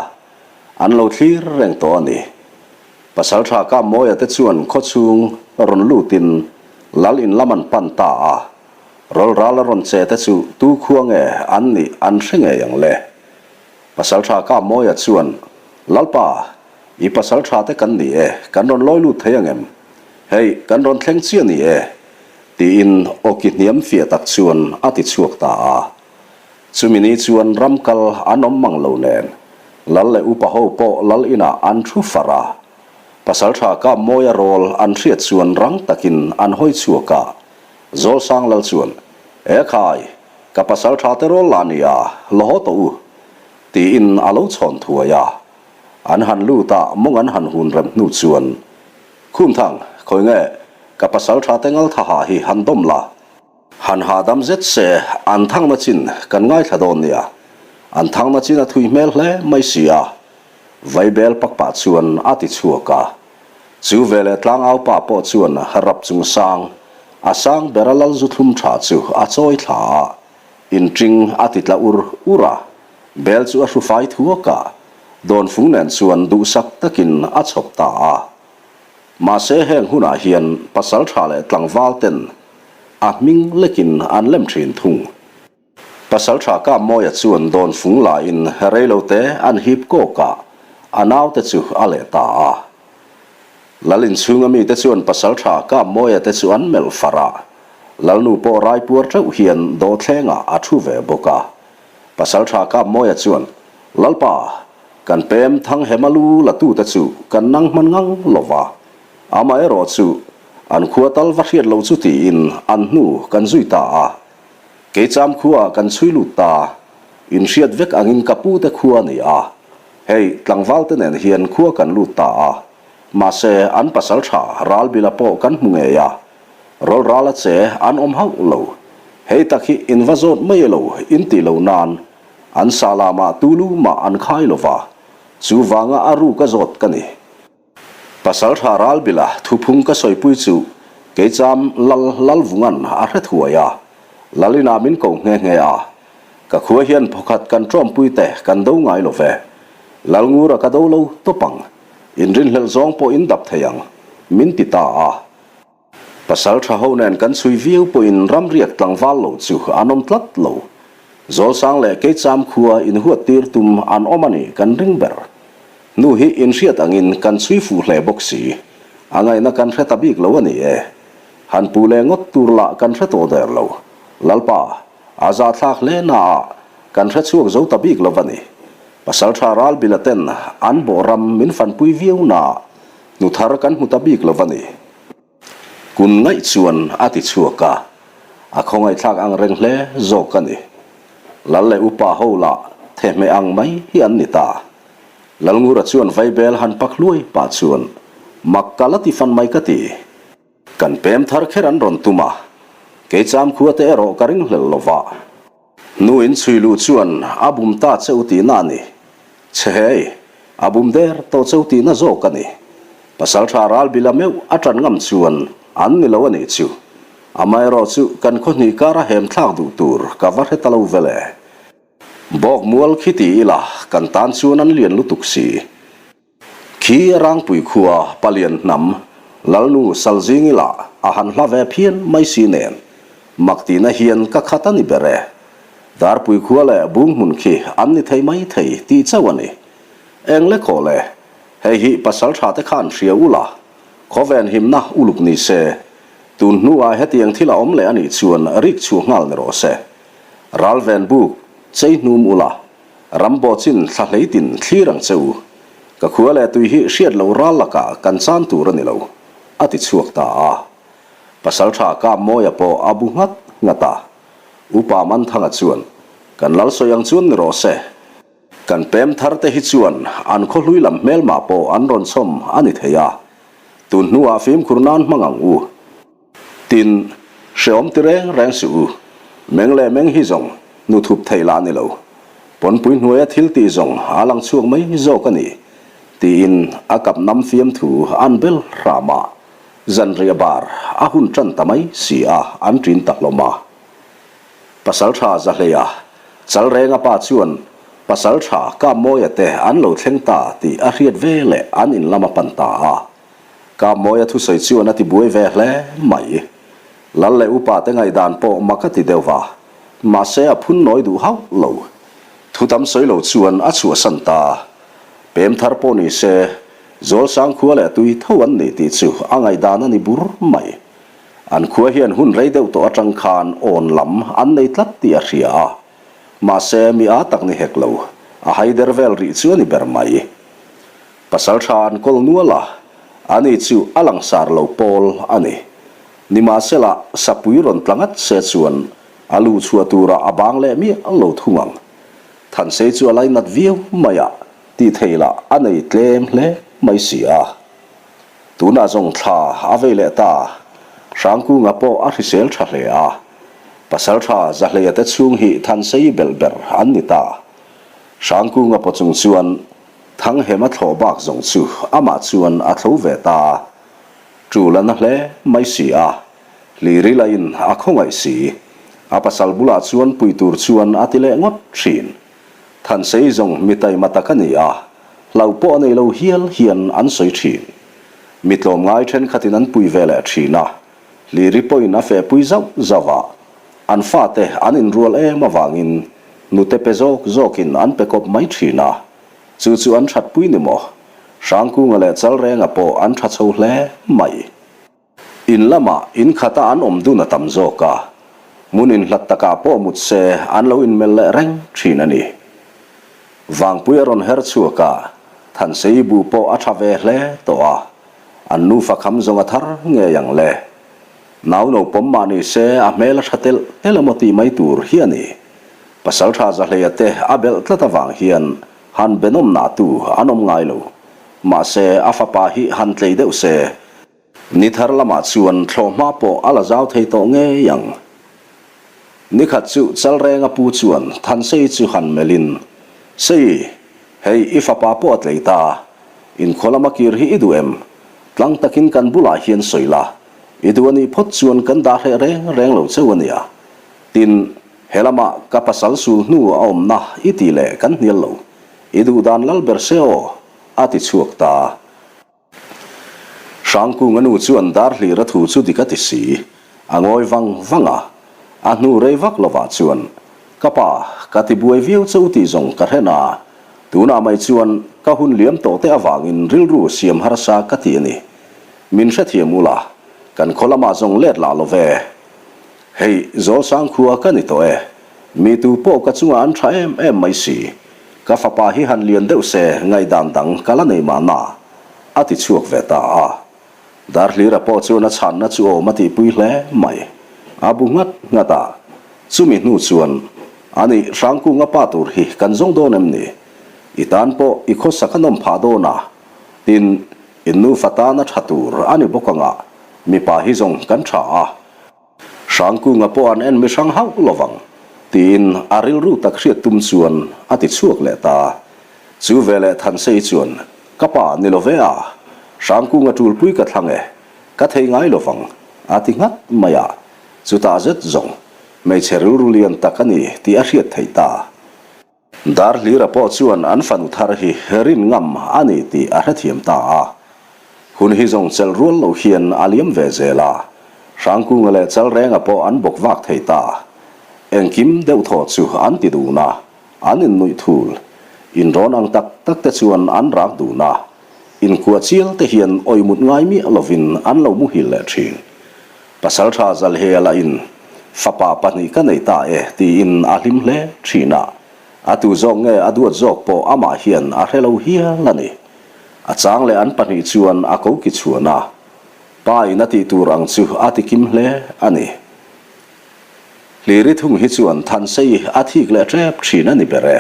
an lo thlir reng tawh a ni. Pasaltha Kapmawia te chuan khawchhung rawn lutin lal in lam an pan ta a, rawlral a rawn che te chu tu khua nge an nih an hre ngei ang le. Pasaltha Kapmawia chuan, Lalpa, i pasaltha te kan ni e, kan rawn lawi lut thei angem? Hei, kan rawn thleng chiah ni e, tiin awki hniam fiah tak chuan a ti chhuak ta a. Chumi ni chuan ram kal an awm mang lo nen, Lal leh upa ho pawh Lal inah an thu far a. Pasaltha Kapmawia rawl an hriat chuan rang takin an hawi chhuak a. Zawlsang Lal chuan, E khai, Ka pasal tha te rawl la nia, la haw tawh u, tiin a lo chhawn thuai a. An han lut a, mawng an han hun rem hnu chuan, Khumthang, khawi nge ka pasaltha te ngalthaha hi han dawm la? Han hahdam zet se, an thangna chin kan ngaithla dawn nia. An thangna chin a thui hmel hle mai si a. Vaibel pak pah chuan a ti chhuak a. Chu veleh tlangau pa pawh chuan rap chung sang, a sang bera lal zu thlum tha chu a chawi thla a, inṭing a ti tla ur ur a. Bel chu a hru fai thuak a, dawnfung nen chuan duhsak takin a chhawp ta a. Mahse heng hunah hian pasal tha leh tlangval ten a hming lekin an lem thin thung. Pasal tha Kammawia chuan dawnfung lain reilote an hip kawk a, a naute chu a leh ta a. Lal inchhunga mite chuan pasal tha Kammawia te chu an melh far a, Lalnu pawh raipuar teuh hian dawhthlengah a thu ve bawk a. Pasal tha Kammawia chuan, Lalpa, Kan pem thang hema lu la tute chu kan nang hman ngang lo va, amaherawh chu an khua tal va hriat lo chu tiin an hnu kan zui ta a. Keicham khuaah kan chhui lut ta, in hriat vek angin ka pute khua a ni a, hei tlangval te nen hian khua kan lut ta a, mahse an pasal tha Ralbila pawh kan hmu ngei a, rawlral a che an awm hauh lo, hei tak hi in va zawt mai elo in tih lo nan An sa lamah tulu mah an khai lo va, chu vanga a ruk a zawt ka ni. Pasal tha Ralbila thuphung ka sawipui chu Keicham Lal Lalvungan a hre thuai a, Lalina min ko nghe nghe a. Ka khua hian phawkhat kan tawmpui te kan do ngai lo ve. Lalngura ka do lo tawp ang, inrinhlelh zawng pawh in dap thei ang, min ti ta a. Pasal tha ho nen kan chhui viau pawhin ramriak tlangval lo chu an awm tlat lo. Zawlsang leh Keicham khua inhuat tir tum an awm a ni kan ring ber. Nu hi inhriat angin kan chhui fuh hle bawk si. A ngaihna kan hre ta bik lo a ni e. Han pu leh ngawt tur lah kan hre tawh der lo. Lalpa, a zahthlak hle naah kan hre chhuak zo ta bik lo a ni. Pasal tha Ralbila ten an bawh ram min fanpui viau naah Nu thar kan hmu ta bik lo va ni. Kun ngaih chuan a ti chhuak a, a khawngaihthlak ang reng hle zawk a ni. Lal leh upa ho lah thehmeh ang mai hi an ni ta. Lalngura chuan vaibel han pak hluai pah chuan, Mak ka la ti fan mai ka ti. Kan pem thar kher an rawn tum a, keicham khua te erawh ka ringhlel lo va. Nu in chhui luh chuan a bum ta cheu tihna a ni. Chhe hei, a bum der tawh cheu tihna zawk a ni. Pasaltha Ralbila meuh a tan ngam chuan an ni lo a nih chu. Amaherawh chu kan khaw hnih kara hem thlak duh tur ka va hre ta lo vel e. Bawk mual khi ti ila kan tan chuan an lian lutuk si. Khi Rangpui khua Palian hnam Lalnu Salzingi lah a han hla ve phian mai si nen, mak tihna hian ka khat a ni ber e. Darpui khua leh Bung hmun khi an ni thei mai thei tih chauh a ni. Eng le khaw le, hei hi pasal tha te khan hria ula, khawven himna uluk ni se, tun hnuah hetiang thil a awm leh a nih chuan rik chhuah nghal ni rawh se. Ralven buk chei hnum ula, Ram bawchin thla hleitin thlir ang che u. Ka khua leh tui hi hriat loh ral lakah kan chan tur a ni lo, a ti chhuak ta a. Pasaltha Kammawia pawh a bu nghat nghat a. Upa Manthanga chuan, Kan lal sawi ang chuan ni rawh se. Kan pem thar te hi chuan an khaw hlui lam hmelmah pawh an rawn chhawm a ni thei a. Tun hnuah fimkhur nan hmang ang u. Tin, hreawm ti reng reng suh u. Meng leh meng hi zawng nu thup theih lah a ni lo. Pawnpui hnuaia thil tih zawng a lang chhuak mai zawk a ni, tiin a kap nam fiamthu an bel hram a. Zanriah bar a hun tan ta mai si a, an ṭin ta hlawm a. Pasalṭha Zahleia, Chalrenga pa chuan Pasalṭha Kammawia te an lo thleng ta tih a hriat veleh an in lam a pan ta a. Kammawia thusawi chuan a ti buai ve hle mai. Lal leh upa te ngaihdan pawh mak a ti deuh va, mahse a phun nawi duh hauh lo. Thu tam sawi lo chuan a chhuahsan ta. Pem thar pawh ni se, Zawlsang khua leh tui tho an ni tih chu a ngaihdan a ni bur mai. An khua hian hun rei deuh tawh atang khan awn lam an nei tlat tih a hria a, mahse mi aa tak ni hek lo, a haider vel rih chu a ni ber mai. Pasal tha an kawl nual a, ani chu a langsar lo pawl a ni. Nimahsela, sapui rawn tla ngat se chuan a luhchhuah turah a bang leh miah lo thung ang. Thansei chu a lainat viau mai a. Tih theih lah a nei tlem hle mai si a. Tunah zawng thla a vei leh ta. Hrangkunga pawh a hrisel tha hle a. Pasaltha Zahleia te chhung hi Thansei belh ber an ni ta. Hrangkunga pawh chung chuan Thanghema thlawh bak zawng chu amah chuan a thlo ve ta. Tul a na hle mai si a. Hliri lahin a khawngaih si. A pasal bulah chuan pui tur chuan a ti leh ngawt thin. Thansei zawng mi taima tak a ni a, hlauh pawh a nei lo hial hian an sawi thin. Mi tlawmngai thenkhatin an pui ve leh thin a, Hliri pawhin a fehpui zauh zauh a, an fate an inrual em avangin nute pe zawk zawkin an pe kawp mai thin a, chu chu an thatpui ni maw? Hrangkunga leh Chalrenga pawh an tha chho hle mai. In lamah in khata an awm dun a tam zawk a, hmun inhlat takah pawh mut se an lo inmelh leh reng thin a ni. Vangpui a rawn her chhuak a, Thansei bu pawh a tha ve hle tawh a, an nufa kham zawng a thar ngei ang le. Nau no pawm mah ni se a hmel a tha telh telh emaw tih mai tur hi a ni. Pasaltha Zahleia te a belh tlat avang hian han benawm nah tu an awm ngai lo. Mahse a fapa hi han tlei deuh se. Ni thar lamah chuan thlawhhma pawh a la zau thei tawh ngei ang. Ni khat chu Chalrenga pu chuan Thansei chu han melhin, Sei, hei i fapa pawh a tlei ta, inkhaw lama kir hi i duh em? Tlang takin kan bulah hian sawi la, i duh a nih phawt chuan kan dah hreh reng reng lo cheu a nia. Tin, he lamah ka pasal sul hnu a awmna i tih leh kan hnial lo, i duh dan lal ber se aw, a ti chhuak ta. Hrangkunga nu chuan dar hlira thu chu dik a ti si. A ngawi vang vang a. A hnu rei vak lovah chuan, Ka pa, ka ti buai viau che u tih zawng ka hre na. Tunah mai chuan ka hun liam tawh te avangin rilru siam harsa ka ti a ni. Min hrethiam ula, kan khaw lamah zawng let lah lo ve. Hei, Zawlsang khua ka ni tawh e. Mi tu pawh ka chungah an tha em em mai si. Ka fapa hi han lian deuh se ngaihdan dang ka la nei mahna, a ti chhuak ve ta a. Darhlira pawh chuan a chhanna chu awm a tihpui hle mai. A bu nghat nghat a. Chumi hnu chuan, Ani, Hrangkunga pa tur hi kan zawng dawn em ni? I tan pawh i khawsak a nawm phah dawn a. Tin, in nufa tana tha tur a ni bawk anga mipa hi zawng kan tha a. Hrangkunga pawh an en mi hrang hauh lovang, tiin a rilru tak hriat tum chuan a ti chhuak leh ta. Chu veleh Thansei chuan, Ka pa ni lo ve a, Hrangkunga tulpui ka thlang e, ka thei ngai lovang, a ti nghat mai a. Chutah zet zawng, hmeichhe rilru lian tak a ni tih a hriat theih ta. Darhlira pawh chuan an fanu thar hi rin ngam a ni tih a hrethiam ta a. Hun hi zawng chelh rual loh hian a liam ve zel a, Hrangkunga leh Chalrenga pawh an bawk vak thei ta. Engkim deuh thaw chu an ti dun a, an innuih thul. Inrawn ang tak tak te chuan an rak dun a, inkuah chial te hian awihmut ngai miah lovin an lo muhil leh thin. Pasaltha Zalhea lahin, Fapa pahnih ka nei ta e, tiin a hlim hle thin a. A tu zawk nge a duat zawk pawh amah hian a hre lo hial a ni. A chang leh an pahnih chuan a ko ki chhuan a. Pa in a tih tur ang chu a ti kim hle a ni. Hliri thung hi chuan Thansei a thik leh tep thin a ni ber e.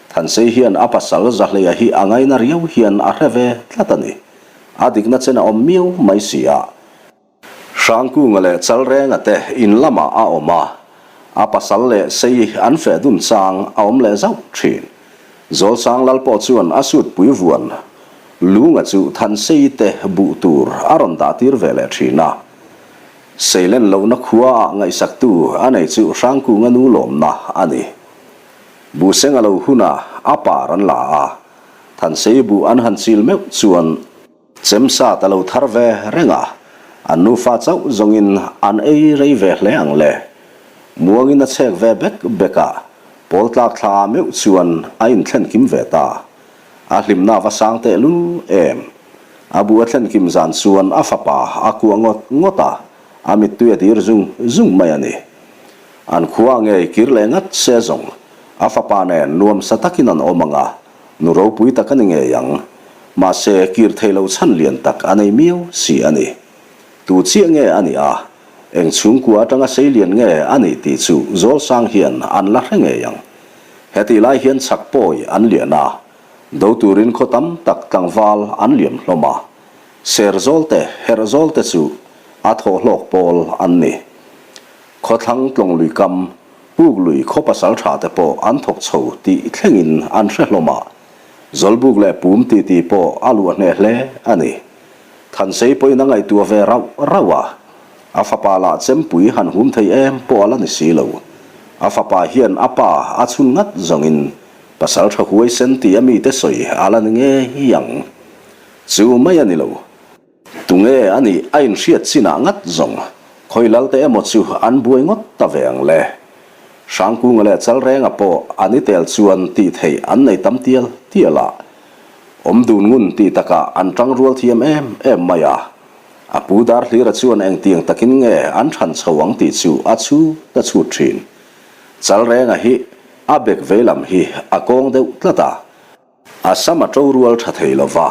Thansei hian a pasal Zahleia hi a ngaina riau hian a hre ve tlat a ni. A dikna chen a awm miau mai si a. Hrangkunga leh Chalrenga te in lamah a awm a, a pasal leh sei an feh dun chang a awm leh zauh thin. Zawlsang lal pawh chuan a sutpui vuan Lunga chu Thansei te buh tur a rawn dah tir ve leh thin a. Seilen lohna khuaah ngaihsaktu a nei chu Hrangkunga nu lawmna a ni. Buhseng a lo huna a par an la a, Thansei buh an han chil meuh chuan, Chemsat a lo thar ve reng a, an nufa chauh zawngin an ei rei ve hle ang le. Muangin a chhek ve bek bek a, pawl tlak thla meuh chuan a inthlen kim ve ta. A hlimna va sang tehlul em. A bu a thlen kim zan chuan a fapa a kuah ngawt ngawt a, a mittui a dir zung zung mai a ni. An khua ngei kir leh ngat se zawng, a fapa nen nuamsa takin an awm ang a, Nu ropui tak a ni ngei ang. Mahse, kir thei lo chhan lian tak a nei miau si a ni. Tu chiah nge a nih a? Eng chhungkua atanga sei lian nge a nih tih chu Zawlsang hian an la hre ngei ang. Hetih lai hian chhak pawi an lian a. Do turin khaw tam tak tlangval an liam hlawm a, Serzawl te, Herhzawl te chu a thawh hlawk pawl an ni. Khawthlang tlawng lui kam, puk lui khaw pasal tha te pawh an thawk chho tih thlengin an hre hlawm a, Zawlbuk leh pum titi pawh a luah hneh hle a ni. Thansei pawhin a ngaihtuah ve rauh rauh a, a fapa lah chempui han hum thei em pawh a la ni si lo. A fapa hian a pa a chhun ngat zawngin pasal tha huaisen tih a mite sawi a la ni ngei ang. Chu mai a ni lo. Tunge a nih a inhriat chinah ngat zawng khawi lalte emaw chu an buai ngawt ta ve ang le. Hrangkunga leh Chalrenga pawh an i tel chuan tih theih an nei tam tial tial a. Awm dun ngun tih takah an tang rual thiam em em mai a. A pu Darhlira chuan engtiang takin nge an than chho ang tih chu a chhut a chhut thin. Chalrenga hi a bek veilam hi a kawng deuh tlat a. A sam a to rual tha thei lo va,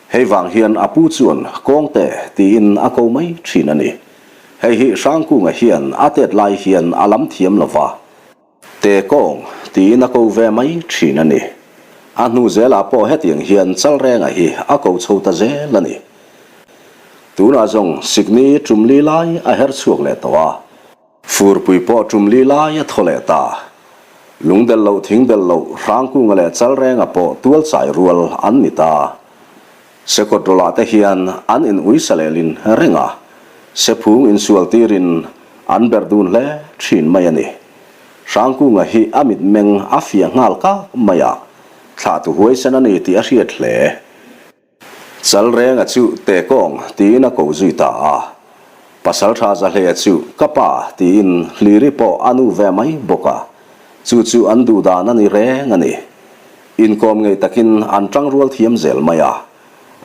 hei vang hian a pu chuan Kawngte tiin a ko mai thin a ni. Hei hi Hrangkunga hian a tet lai hian a lam thiam lo va, Te Kawng tiin a ko ve mai thin a ni. A hnu zelah pawh hetiang hian Chalrenga hi a ko chho ta zel a ni. Tunah zawng Sikni tumli lai a her chhuak leh tawh a. Furpui pawh tum li lai a thaw leh ta. Lung del loh thing del loh Hrangkunga leh Chalrenga pawh tual chai rual an ni ta. Sekawt rawlah te hian an in uisa lehlin reng a, sephung insual tirin an ber dun hle thin mai a ni. Hrangkunga hi a mitmeng a fiah nghal kak mai a, thlahtu huaisen a ni tih a hriat hle. Chalrenga chu Tekawng tiin a ko zui ta a. Pasaltha Zahlea chu ka pa tiin Hliri pawh a nu ve mai bawk a. Chu chu an duh dan a ni reng a ni. Inkawm ngei takin an tang rual thiam zel mai a.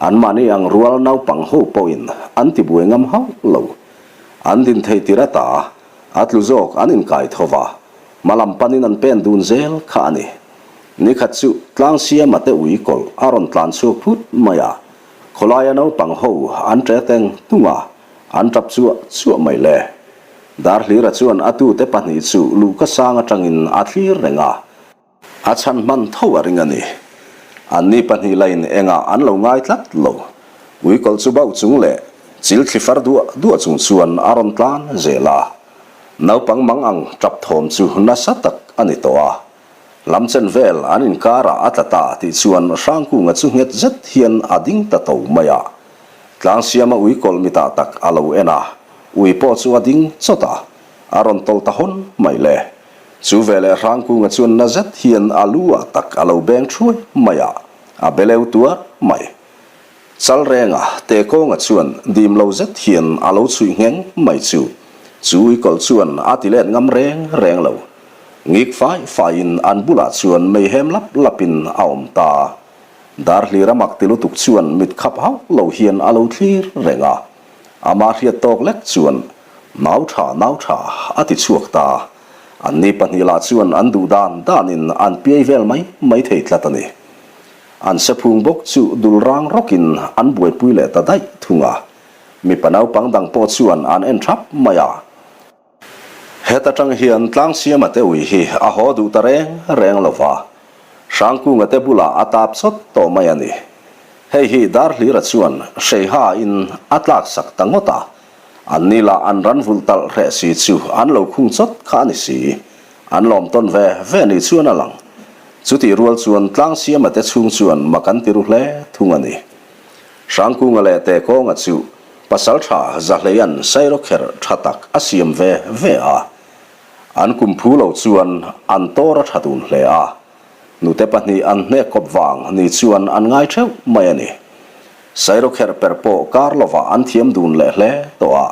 Anmahni ang rual naupang ho pawhin an ti buai ngam hauh lo. An din thei tir ata a tlu zawk an inkai tho va, hmalam panin an pen dun zel kha a ni. Nikhat chu Tlangsiama te ui kawlh a rawn tlan chhuak phut mai a, khawlaia naupang ho an ṭe teng tung a, an ṭap chuah chuah mai le. Darhlira chuan a tute pahnih chu luhka sang aṭangin a thlir reng a, a chhan hman tho a ring a ni. Anni pahnih lain engah an lo ngai tlat lo. Ui kawlh chu bauh chung leh chil thli far duah duah chung chuan a rawn tlan zel a. Naupang mang ang ṭap thawm chu nasa tak a ni tawh a. Lam chen vel an inkarah a tla ta tih chuan Hrangkunga chu nghet zet hian a ding ta to mai a. Tlangsiama ui kawlh mitah tak a lo en a, ui pawh chu a ding chawt a, a rawn tawlh ta hawn mai le. Chu veleh Hrangkunga chuan na zet hian a lu ah tak a lo beng thuai mai a, a beleu tuar mai. Chalrenga Tekawnga chuan dim lo zet hian a lo chhuih ngheng mai chu, chu uikawlh chuan a ti let ngam reng reng lo. Ngik fai faiin an bulah chuan meihem lap lapin a awm ta. Darhlir a mak ti lutuk chuan mit khap hauh lo hian a lo thlir reng a. Ama hriat tawk lek chuan, Nau tha, nau tha, a ti chhuak ta. Anni pahnih lah chuan an duh dan danin an piai vel mai mai thei tlat a ni. An sephung bawk chu dul rang rawkin an buaipui leh ta daih thung a. Mipa naupang dang pawh chuan an en thap mai a. Heta tang hian Tlangsiama te ui hi a haw duh ta reng reng lo va, Hrangkunga te bulah a tap chawt tawh mai a ni. Hei hi Darhlira chuan Hreiha in a tlak sak ta ngawt a, anni lah an ran vulh talh hreh si chu an lo khung chawt kha a ni si. An lawm tawn ve ve ni chuan a lang. Chutih rual chuan Tlangsiama te chhung chuan mak an ti ru hle thung a ni. Hrangkunga leh Tekawnga chu Pasaltha Zahleian Sairawkherh tha tak a siam ve ve a. An kum phu lo chuan an tawr a tha dun hle a. Nute pahnih an hnek kawp vang ni chuan an ngai theuh mai a ni. Sairawkherh per pawh kar lovah an thiam dun leh hle tawh a.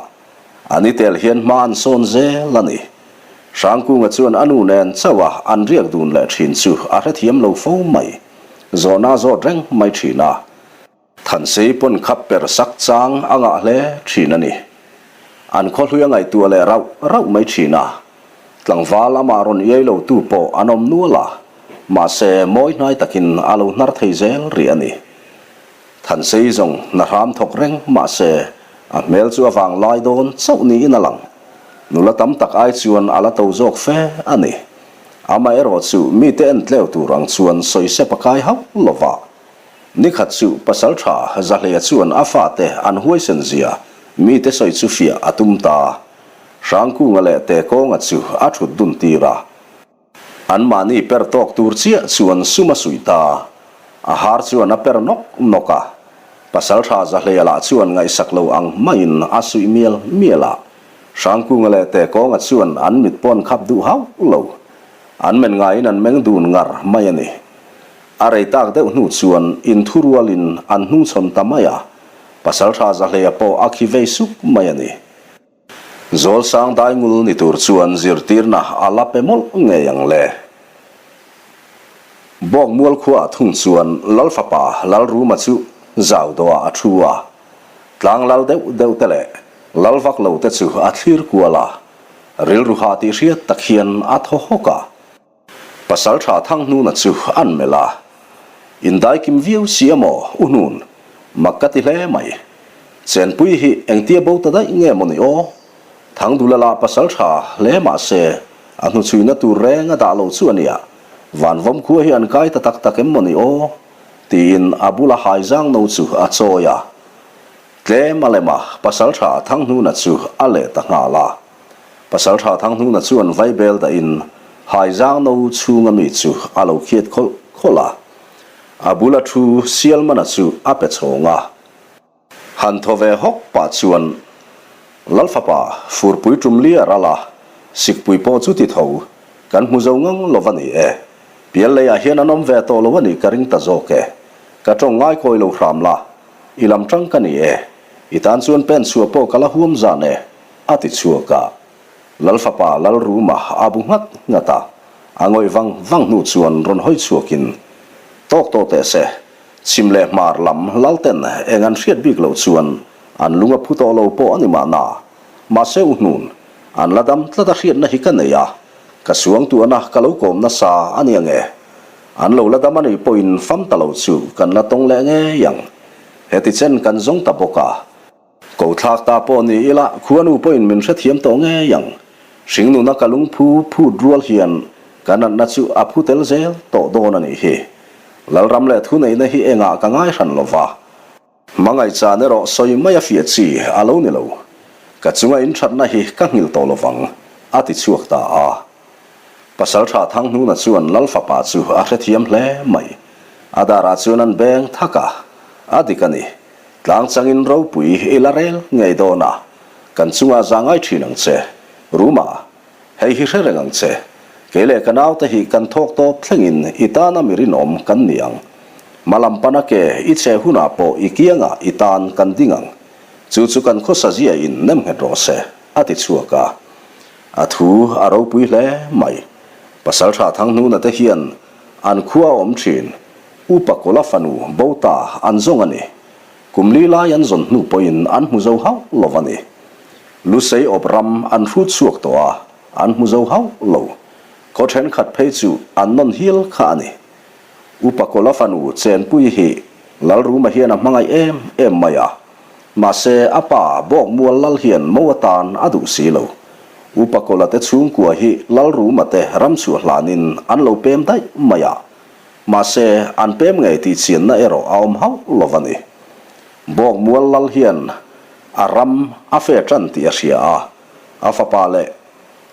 A ni tel hian hma an sawn zel a ni. Hrangkunga chuan a nu nen chauh a an riak dun leh thin chu a hrethiam lo fo mai. Zawhna zawt reng mai thin a. Thansei pawn khap per sak chang a ngah hle thin a ni. An khawhlui a ngaihtuah leh rauh rauh mai thin a. Tlangval amah rawn iai lo tu pawh an awm nual a. Mahse, mawi hnai takin a lo hnar thei zel rih a ni. Thansei zawng hna hram thawk reng mahse a hmel chu a vang lai dawn chauh niin a lang. Nula tam tak ai chuan a la to zawk fe a ni. Amaherawh chu mite en tleu tur ang chuan sawi sep a kai hauh lo va. Nikhat chu Pasalṭha Zahleia chuan a fate an huaisen zia mite sawi chu fiah a tum ta. Hrangkunga leh Tekawnga chu a ṭhut dun tir a. Anmahni per tawk tur chiah chuan sum a suih ta. A har chuan a per nawk nawk a. Pasalṭha Zahleia lah chuan ngaihsak lo ang maiin a suih mial mial a. Hrangkunga leh Tekawnga chuan an mit pawn khap duh hauh lo. An men ngaiin an meng dun ngar mai a ni. A rei tak deuh hnu chuan inthurualin an hnungchhawn ta mai a. Pasalṭha Zahleia pawh a khi vei suk mai a ni. Zawlsang daingul ni tur chuan zirtirna a la pe mawlh ngei ang le. Bawkmual khuaah thung chuan Lalfapa Lalruma chu zau dawhah a thu a, tlang lal deuh deuh te leh lal vak lo te chu a thlir kual a, rilru hah tih hriat tak hian a thaw hawk a. Pasalṭha Thanghnuna chu an melh a, Indai kim viau si a maw, U Hnun? Mak ka ti hle mai. Chenpui hi engtia bo ta daih nge maw ni aw? Thangdula lah pasalṭha hle mah se, a hnuchhuina tur reng a dah lo chu a nia. Vanvawm khua hi an kai ta tak tak em maw ni aw? Tiin a bula haizang no chu a chawi a. Tlem a lem a, pasalṭha Thanghnuna chu a leh ta nghal a. Pasalṭha Thanghnuna chuan vaibel dahin haizang no chhunga mi chu a lo khiat khawlh khawlh a. A bula thu Sialmana chu a pe chhawng a. Han thaw ve hawk pah chuan Lalfapa furpui tum li a ral a, sikpui pawh chu ti tho, kan hmu zo ngang lo va ni e. Pial leiah hian an awm ve tawh lo a nih ka ring ta zawk e. Ka ṭawng ngai kawi lo hram la, i lam ṭang ka ni e. I tan chuan pen chhuah pawh ka la huam zan e. A ti chhuak a. Lalfapa Lalruma a bu nghat nghat a, a ngawih vang vang hnu chuan rawn hawi chhuakin, Tawk tawh teh se, chhim leh hmar lam Lalten eng an hriat bik loh chuan an lung a phu tawh lo pawh a ni mahna. Mahse u hnun, an la dam tlat a hriatna hi ka nei a, ka suangtuahna ka lo kawm nasa a ni ange. An lo la dam a nih pawhin fam ta lo chu kan la tawng leh ngei ang. Heti chen kan zawng ta bawk a. Ko thlak ta pawh ni ila, khuanu pawhin min hrethiam tawh ngei ang. Hringnuna ka lungphu phut rual hian ka natna chu a phu tel zel tawh dawn a nih hi. Lalram leh thuneihna hi engah ka ngai hran lo va. Hmangaihchan erawh sawi mai a fiah chi a lo ni lo. Ka chunga inthatna hi ka nghilh tawh lo vang, a ti chhuak ta a. Pasalṭha Thanghnuna chuan Lal fapa chu a hrethiam hle mai. A darah chuan an beng thak a, a dik a ni. Tlang changin ropui i la rel ngei dawn a, kan chungah za ngai thin ang che. Ruma, hei hi hre reng ang che. Kei leh ka naute hi kan thawk tawp thlengin i tana mi rinawm kan ni ang. Hmalam pana ke i che hunah pawh i kiangah i tan kan ding ang. Chu chu kan khawsa zia in nem nghet rawh se, a ti chhuak a. A thu a ropui hle mai. Pasalṭha Thanghnuna te hian an khua a awm thin. Upa Kawla fanu Bota an zawng a ni. Kum li lai an zawn hnu pawhin an hmu zo hauh lo a ni. Lusei awp ram an hrut chhuak tawh a, an hmu zo hauh lo. Khaw thenkhat phei chu an nawn hial kha a ni. Upa Kawla fanu Chenpui hi Lalruma hian a hmangaih em em mai a. Mahse, a pa Bawkmual Lal hian mo atan a duh si lo. Upa Kawla te chhungkua hi Lalruma te ram chhuah hlanin an lo pem daih mai a. Mahse, an pem ngei tih chianna erawh a awm hauh lo a ni. Bawkmual Lal hian a ram a fe tan tih a hria a, a fapa leh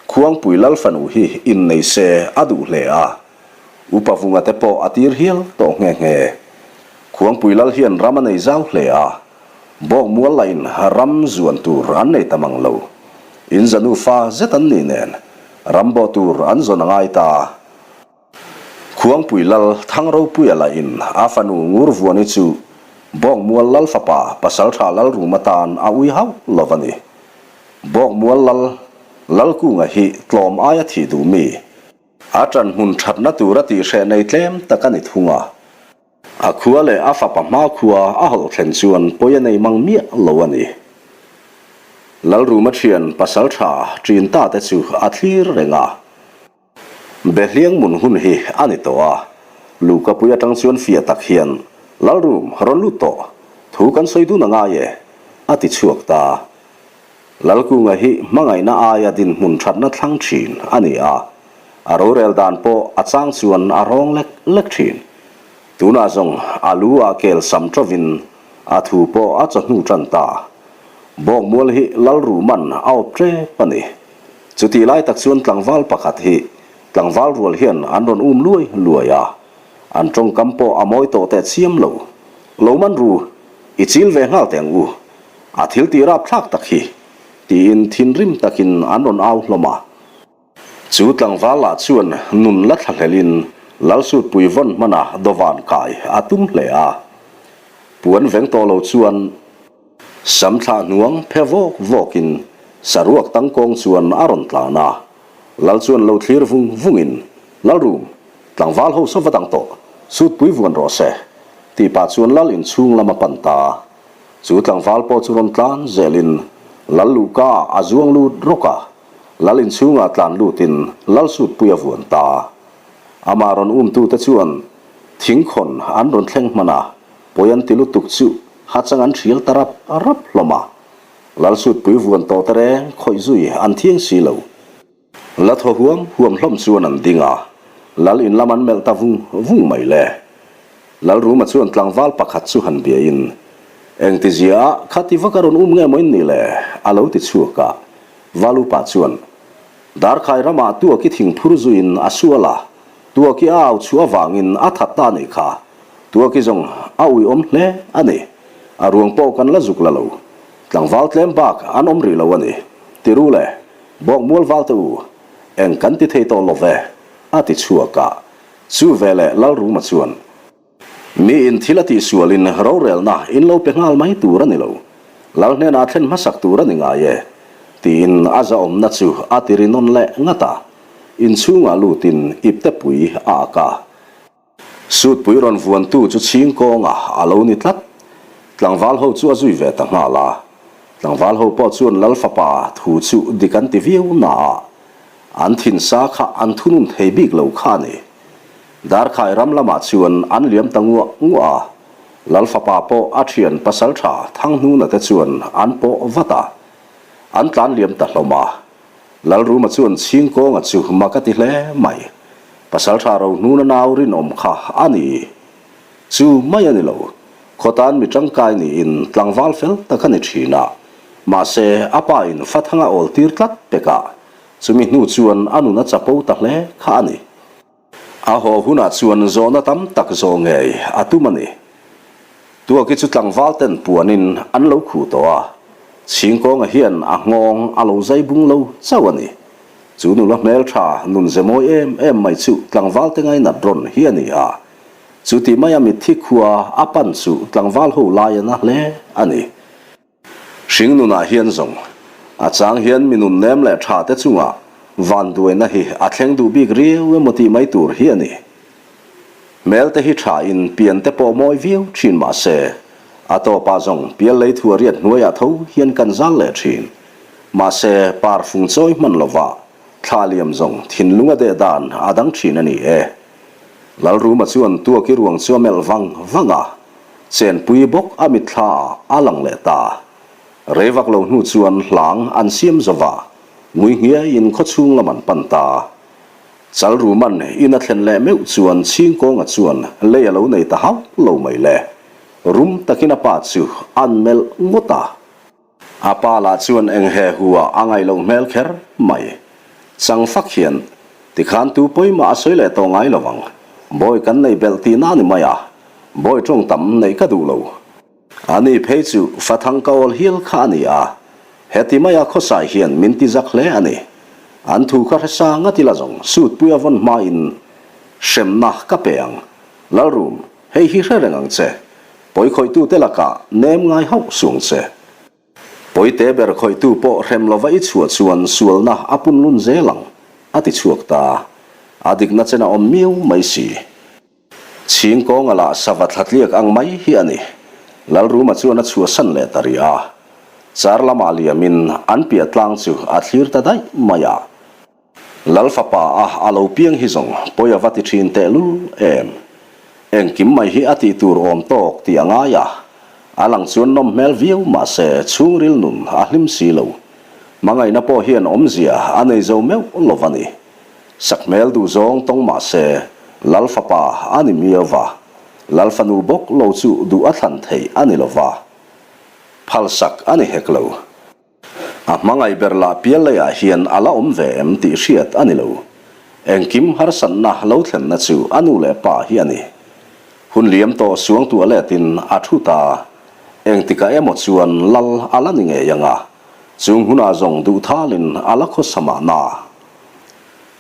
Khuangpui Lal fanu hi innei se a duh hle a, Upa Vunga te pawh a tir hial tawh nghe nghe. Khuangpui Lal hian ram a nei zau hle a, Bawkmual lahin ram zuan tur an nei ta mang lo. Inzanu fa zet an nih nen, ram bawh tur an zawn a ngai ta. Khuangpui Lal Thangro-puia lahin a fanu Ngurvuani chu Bawkmual Lal fapa Pasaltha Lalrum atan a ui hauh lo a ni. Bawkmual Lal Lalkunga hi tlawm aia thih duh mi, a ṭan hmun ṭhatna tura tihhreh nei tlem tak a ni thung a. A khua leh a fapa hma khua a hawlh thlen chuan pawi a nei mang miah lo a ni. Lalruma ṭhian Pasaltha Ṭinta te chu a thlir reng a. Behliang mun hun hi a ni tawh a, Lukapui atang chuan fiah tak hian, Lalrum, rawn lut tawh, thu kan sawi dun a ngai e, a ti chhuak ta. Lalkunga hi hmangaihna aia dinhmun thatna thlang thin a ni a. A rorel dan pawh a chang chuan a rawng lek lek thin. Tunah zawng a lu ah kel sam ṭovin a thu pawh a chawhnu ṭan ta. Bawkmual hi Lalruman a awp ṭep a ni. Chutih lai tak chuan tlangval pakhat hi tlangval rual hian an rawn um luai luai a, an ṭawngkam pawh a mawi tawh teh chiam lo. Lo man ru, i chil ve nghal teh ang u. A thil tih rapthlak tak hi, tiin thinrim takin an rawn au hlawm a. Chu tlangval lah chuan nun la thlahlelin Lalsutpui vawn hmana dawvan kai a tum hle a. Puan veng tawh lo chuan sam thlah hnuang phe vawk vawkin saruak tangkawng chuan a rawn tlan a. Lal chuan lo thlir vung vungin, Lalrum, tlangval ho saw va dang tawh, Sutpui vuan rawh se, tih pah chuan Lal inchhung lam a pan ta. Chu tlangval pawh chu rawn tlan zelin Lal luhka ah a zuang lut rawk a. Lal inchhungah tlan lutin Lal Sutpui a vuan ta. Amah rawn umtute chuan thingkhawn an rawn thleng hman a, pawi an ti lutuk chu hachang an thial ta rap rap hlawm a. Lal Sutpui vuan tawh te reng khawih zui an thiang si lo. La thaw huam huam hlawm chuan an ding a, Lal in lam an melh ta vung vung mai le. Lalruma chuan tlangval pakhat chu han biain, Engtizia ah khati vak a rawn um nge maw in nih le? a lo ti chhuak a. Valupa chuan, Darkhai ramah Tuaki thing phur zuiin a sual a, Tuaki a au chhuah avangin a that ta anih kha. Tuaki zawng a uiawm hle a ni. A ruang pawh kan la zuk la lo. Tlangval tlem bak an awm rih lo a ni. Ti ru le, bawk mual val te u, eng kan ti thei tawh lo ve, a ti chhuak a. Chu veleh Lalruma chuan, Miin thil a tihsualin rorelna in lo pe nghal mai tur a ni lo. Lal hnenah thlen hmasak tur a ni ngai e, tiin a zahawmna chu a ti ri nawn leh ngat a. Inchhungah lutin iptepui a ak a. Sutpui rawn vuantu chu chhing kawngah a lo ni tlat. Tlangval ho chu a zui ve ta nghal a. Tlangval ho pawh chuan Lal fapa thu chu dik an ti viau naah an thinsa kha an thunun thei bik lo kha a ni. Darkhai ram lamah chuan an liam ta nguah nguah a, Lal fapa pawh a thian pasaltha Thanghnuna te chuan an pawh vat a, an tlan liam ta hlawm a. Lalruma chuan Chhingkawnga chu mak a ti hle mai, Pasaltha Rohnuna nau rinawm kha a ni. Chu mai a ni lo, khawtan mi tangkai niin tlangval fel tak a ni thin a, mahse a pa in Fathanga awl tir tlat pekah chumi hnu chuan a nun a chapo ta hle kha a ni. A haw hunah chuan zawhna tam tak zawh ngei a tum a ni. Tuaki chu tlangval ten puanin an lo khuh tawh a, Chhingkawnga hian a nghawng a lo zai bung lo chauh a ni. Chu nula hmeltha nun ze mawi em em mai chu tlangval te ngainat rawn hi a ni a. Chu tih maia mitthi khua a pan chu tlangval ho lai a na hle a ni. Hringnunah hian zawng, a chang hian mi nun nem leh tha te chungah vanduaina hi a thleng duh bik riau emaw tih mai tur hi a ni. Hmel te hi tha in pian te pawh mawi viau thin mah se, a tawpah zawng pial lei thu a riat hnuaiah tho hian kan zal leh thin. Mahse, parfung chawi hman lovah thla liam zawng thinlung a deh dan a dang thin a ni e. Lalruma chuan tuaki ruang chu a melh vang vang a, Chenpui bawk a mitthla ah a lang leh ta. Rei vak lo hnu chuan hlang an siam zo va, ngui nghiaiin khawchhung lam an pan ta. Chalruman in a thlen leh meuh chuan Chhingkawnga chuan lei a lo nei ta hauh lo mai le. Rum takin a pa chu an melh ngawt a. A pa lah chuan eng he hu ah a ngaih loh hmel kher mai. Chang fak hian, Tikhan tu pawimah a sawi leh tawh ngai lo ang. Bawi kan neih belh tihna a ni mai a, bawi tawng tam neih ka duh lo. Ani phei chu fathang ka awl hial kha a ni a, heti maia khawsai hian min ti zak hle a ni. An thu kha hre sa ngat ila zawng sutpui a vawn hmain hremna ka pe ang. Lalrum, hei hi hre reng ang che. Pawi khawihtute lakah nem ngai hauh suang che. Pawite ber khawihtu pawh hrem lova i chhuah chuan sualna a punlun zel ang, a ti chhuak ta. A dikna chen a awm miau mai si. Chhing kawnga lah sava thlatliak ang mai hi a ni. Lalruma chuan a chhuahsan leh ta rih a. Char lamah liamin an piah tlang chu a thlir ta daih mai a. Lal fapa a a lo piang hi zawng pawi a va ti thin tehlul em. Engkim mai hi a tih tur awm tawk tih a ngai a, a lang chuan nawm hmel viau mahse chhungril nun a hlim si lo. Hmangaihna pawh hian awmzia a nei zo meuh lo va ni. Sakhmel duhzawng tawng mah se, Lal fapa a ni miau va, Lal fanu bawk lo chu duh a thlan theih a ni lo va, phalsak a ni hek lo. A hmangaih ber lah pial leiah hian a la awm ve em tih hriat a ni lo. Engkim harsatna lo thlenna chu a nu leh pa hi a ni. Hun liam tawh suangtuah letin a thu ta. Engtikah emaw chuan lal a la ni ngei ang a, chung hunah zawng duhthalin a la khawsa mahna.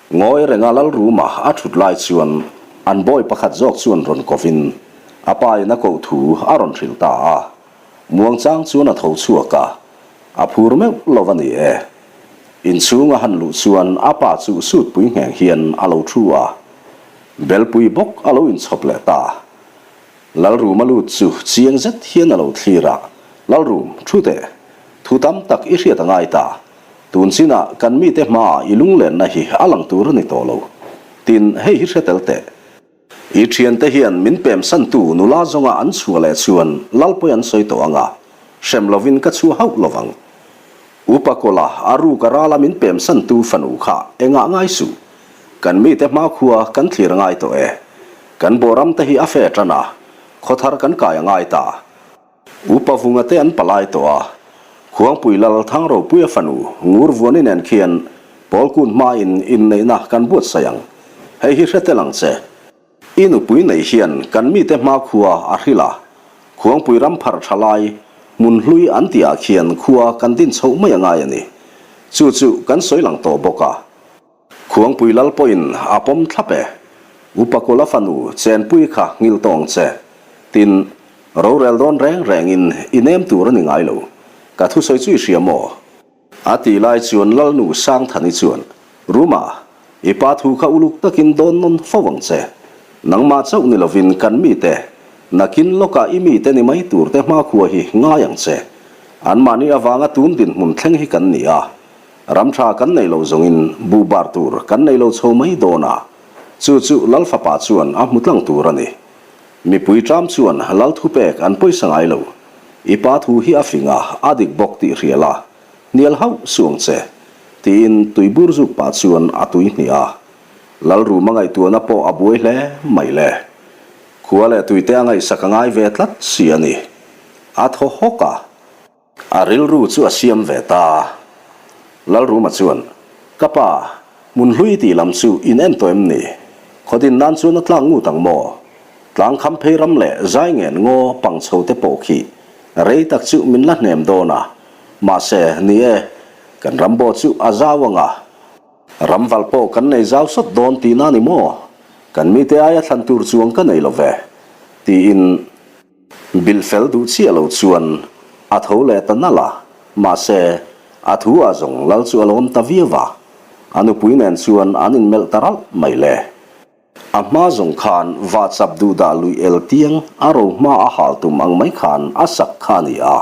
Ngawi renga lal ruma a thut lai chuan an bawi pakhat zawk chuan rawn kovin a pa in a koh thu a rawn hrilh ta a. Muangchang chuan a tho chhuak a, a phur meuh lo a ni e. Inchhung a han luh chuan a pa chu sutpui ngheng hian a lo thu a, belpui bawk a lo inchhawp leh ta. Lalruma lut chu chiang zet hian a lo thlir a, Lalrum, thu teh. Thu tam tak i hriat a ngai ta. Tun chinah kan mite hmaah i lunglenna hi a lang tur a ni tawh lo. Tin, hei hi hre tel teh. I thiante hian min pemsantu nula zawnga an chhuah leh chuan Lalpawi an sawi tawh ang a, hrem lovin ka chhuah hauh lovang. Upa Kawla a ruk a rala min pemsantu fanu kha engah ngai suh. Kan mite hmakhua kan thlir ngai tawh e. Kan bawram te hi a fe tan a, khawthar kan kai a ngai ta. Upa Vunga te an palai tawh a, Khuangpui Lal Thangro-puia fanu Ngurvuani nen khian Pawlkun hmain inneihna kan buatsaih ang. Hei hi hre tel ang che. I nupui nei hian kan mite hmakhua a hrilh a, Khuangpui ram pharh tha lai hmun hlui an tihah khian khua kan din chhoh mai a ngai a ni. Chu chu kan sawi lang tawh bawk a. Khuangpui lal pawhin a pawm thlap e. Upa Kawla fanu chenpui kha nghilh tawng che. Tin, rorel dawn reng rengin i nem tur a ni ngai lo. Ka thusawi chu i hria maw? A tih lai chuan Lalnu Sangthani chuan, Ruma, i pa thu kha uluk takin dawn nawn fo ang che. Nangmah chauh ni lovin kan mite, nakin lawkah i mite ni mai turte hmakhua hi ngai ang che. Anmahni avanga tun dinhmun thleng hi kan ni a. Ram tha kan nei lo zawngin buh bar tur kan nei lo chho mai dawn a, chu chu Lal fapa chuan a hmu tlang tur a ni. Mipui ṭam chuan Lal thupek an pawisa ngai lo. I pa thu hi a fing a, a dik bawk tih hria la, hnial hauh suh ang che, tiin tui bur zuk pah chuan a tui hnih a. Lal ruma ngaihtuahna pawh a buai hle mai le. Khua leh tuite a ngaihsak a ngai ve tlat si a ni. A thaw hawk a. A rilru chu a siam ve ta. Lalruma chuan, Ka pa, hmun hlui tih lam chu in en tawh em ni? Khawdin nan chuan a tlak ngut ang maw? Tlang kham phei ram leh zai ngen ngaw pang chho te pawh khi rei tak chu min la hnem dawn a. Mahse, ni e, kan ram baw chu a zau ang a. Ram val pawh kan nei zau sawt dawn tihna ni maw? Kan mite aia thlan tur chuang ka nei lo ve, tiin. Bilh fel duh chiah lo chuan a tho leh ta nalh a, mahse, a thu ah zawng lal chu a lawm ta viau a, a nupui nen chuan an inmelh ta ralh mai le. A hma zawng khan vahchap duh dah luih el tiang a ro hma a hal tum ang mai khan a sak kha a ni a.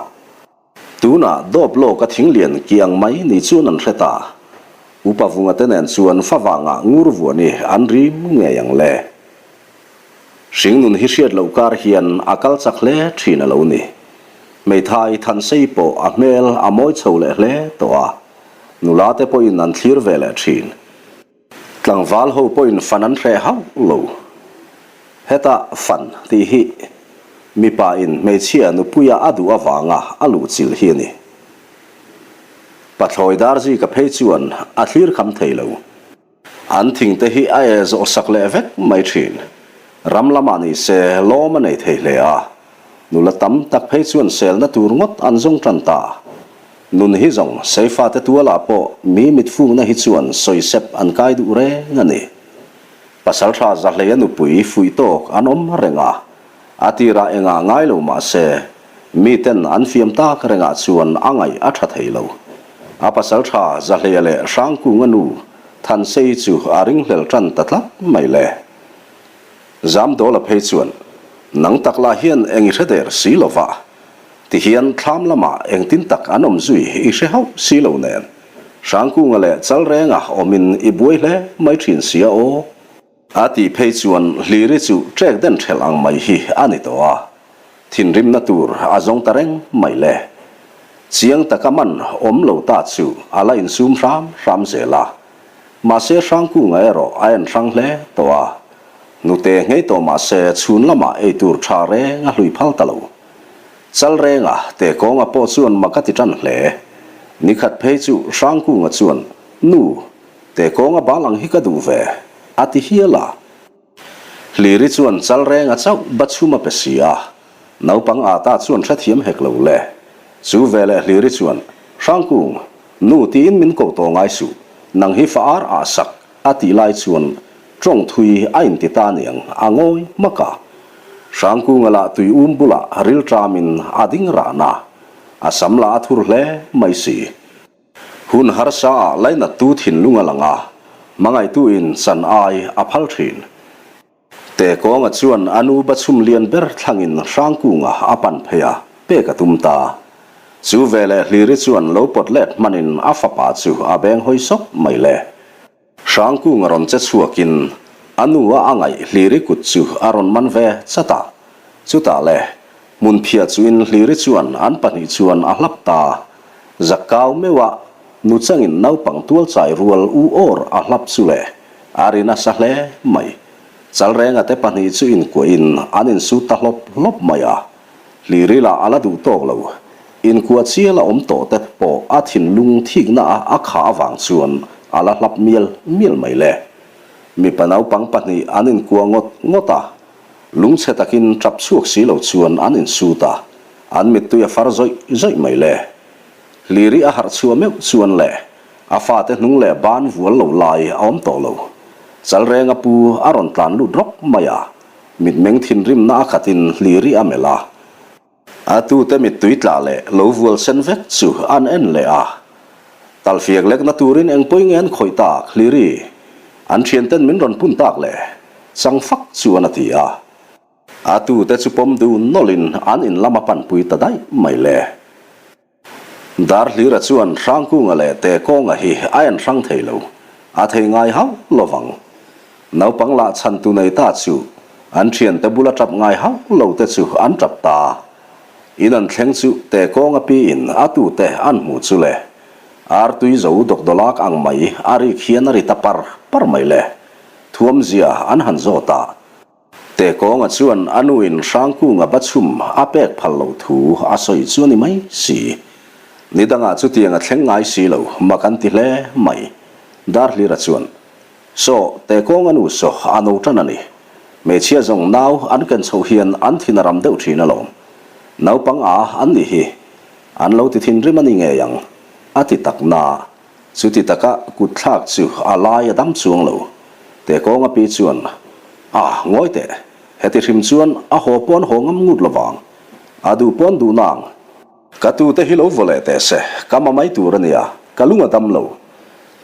Tunah dawp lawk a thinglian kiang mai ni chuan an hre ta. Upa Vunga te nen chuan favangah ngur vuani an rim ngei ang le. Hringnun hi hriat loh kar hian a kal chak hle thin a lo ni. Hmeithai Thansei pawh a hmel a mawi chho leh hle tawh a, nula te pawhin an thlir ve leh thin. Tlangval ho pawhin fan an hreh hauh lo. Heta fan tih hi mipa in hmeichhia nupuia a duh avanga a luh chilh hi a ni. Pathlawi Darzika phei chuan a thlir kham thei lo. An thingte hi a e zawh sak leh vek mai thin. Ram lamah ni se lawm a nei thei hle a. Nula tam tak phei chuan selna tur ngawt an zawng tan ta. Nun hi zawng Seifate tualah pawh mi mitfukna hi chuan sawisep an kai duh reng a ni. Pasaltha Zahleia nupui fuih tawk an awm reng a, a tirah engah ngai lo mah se, miten an fiam tak rengah chuan a ngaih a tha thei lo. A pasaltha Zahleia leh Hrangkunga nu Thansei chu a ringhlel tan ta tlat mai le. Zamdawla phei chuan, Nang tak lah hian eng i hre der si lo va, Tihian thlam lamah engtin tak an awm zui i hre hauh si lo nen, Hrangkunga leh Chalrenga awmin i buai hle mai thin sia aw. A tih phei chuan Hliri chu ṭek den ṭhelh ang mai hi a ni tawh a, thinrimna tur a zawng ta reng mai le. Chiang taka man awm lo ta chu a la insum hram hram zel a. Mahse Hrangkunga erawh a en hrang hle tawh a. Hnute nghei tawh mahse chhun lamah eitur tha reng a hlui phal ta lo. Chal renga Tekawnga pawh chuan mak a ti tan hle. Nikhat phei chu Hrangkunga chuan, Nu, Tekawnga bal ang hi ka duh ve, a ti hial a. Hliri chuan chal renga chauh ba chhum a pe si a, naupang ata chuan hrethiam hek lo le. Chu veleh Hliri chuan, Hrangkung, nu tiin min ko tawh ngai suh, nang hi fa ar ah sak, a tih lai chuan tawng thui a inti ta niang a ngawi hmak a. Hrangkunga lah tui um bulah rilṭamin a ding ran a, a sam lah a thur hle mai si. Hun harsa ah lainattu thinlung a lang a, hmangaihtu in chan ai a phal thin. Tekawnga chuan a nu bachhum lian ber thlangin Hrangkunga a pan phei a, pek a tum ta. Chu veleh Hliri chuan lo pawt let hmanin a fapa chu a beng hawi sawp mai le. Hrangkunga rawn che chhuakin a nu a a ngaih Hliri kut chu a rawn man ve chat a. Chutah le, hmunphiah chuin Hliri chuan an pahnih chuan a hlap ta. Zakkau meuha nuchangin naupang tualchai rual u awr a hlap chu le, a ri nasa hle mai. Chalrenga te pahnih chu inkuahin an insut ta hlawp hlawp mai a. Hliri lah a la duh tawk lo. Inkuah chial a awm tawh te pawh a thinlung thikna a a khah avang chuan a la hlap mial mial mai le. Mipa naupang pahnih an inkuah ngawt ngawt a, lungchhe takin tap chhuak si lo chuan an insut a, an mittui a far zawih zawih mai le. Hliri a harh chhuah meuh chuan le, a fate hnung leh ban vual lo lai a awm tawh lo. Chalrenga pu a rawn tlan lut rawk mai a, Mitmeng thinrimna a khatin Hliri a melh a. A tute mittui tla leh lo vual sen vek chu an en leh a. Talfiak lekna turin eng pawi nge an khawih tak Hliri? An thianten min rawn pun tak le? Chang fak chuan a ti a. A tute chu pawm dun nawlhin an in lam a panpui ta daih mai le. Darhlira chuan Hrangkunga leh Tekawnga hi a en hrang thei lo, a thei ngai hauh lovang. Naupang lah chhantu nei ta chu an thiante bula tap ngai hauh lo te chu an tap ta. In an thleng chu Tekawnga piin a tute an hmuh chu le. Artui zo dawkdawlak ang mai a rik hian a ri ta par par mai le. Thuamzia an han zawt a. Tekawnga chuan a nuin Hrangkunga bachhum a pek phal loh thu a sawi chu a ni mai si. Ni dangah chutiang a thleng ngai si lo, mak an ti hle mai. Darhlira chuan, Saw, Tekawnga nu saw a no tan a ni. Hmeichhia zawng nau an ken chhoh hian an thin a ram deuh thin alawm. Naupang a an nih hi. An lo ti thinrim a ni ngei ang, a ti tak na. Chuti taka kut thlak chu a lai a dam chuang lo. Tekawnga pi chuan, A, ngawi teh. Heti hrim chuan a haw pawn haw ngam ngut lovang. A duh pawn duh nang. Ka tute hi lo vaw leh teh se, ka ma mai tur a nia, ka lung a dam lo.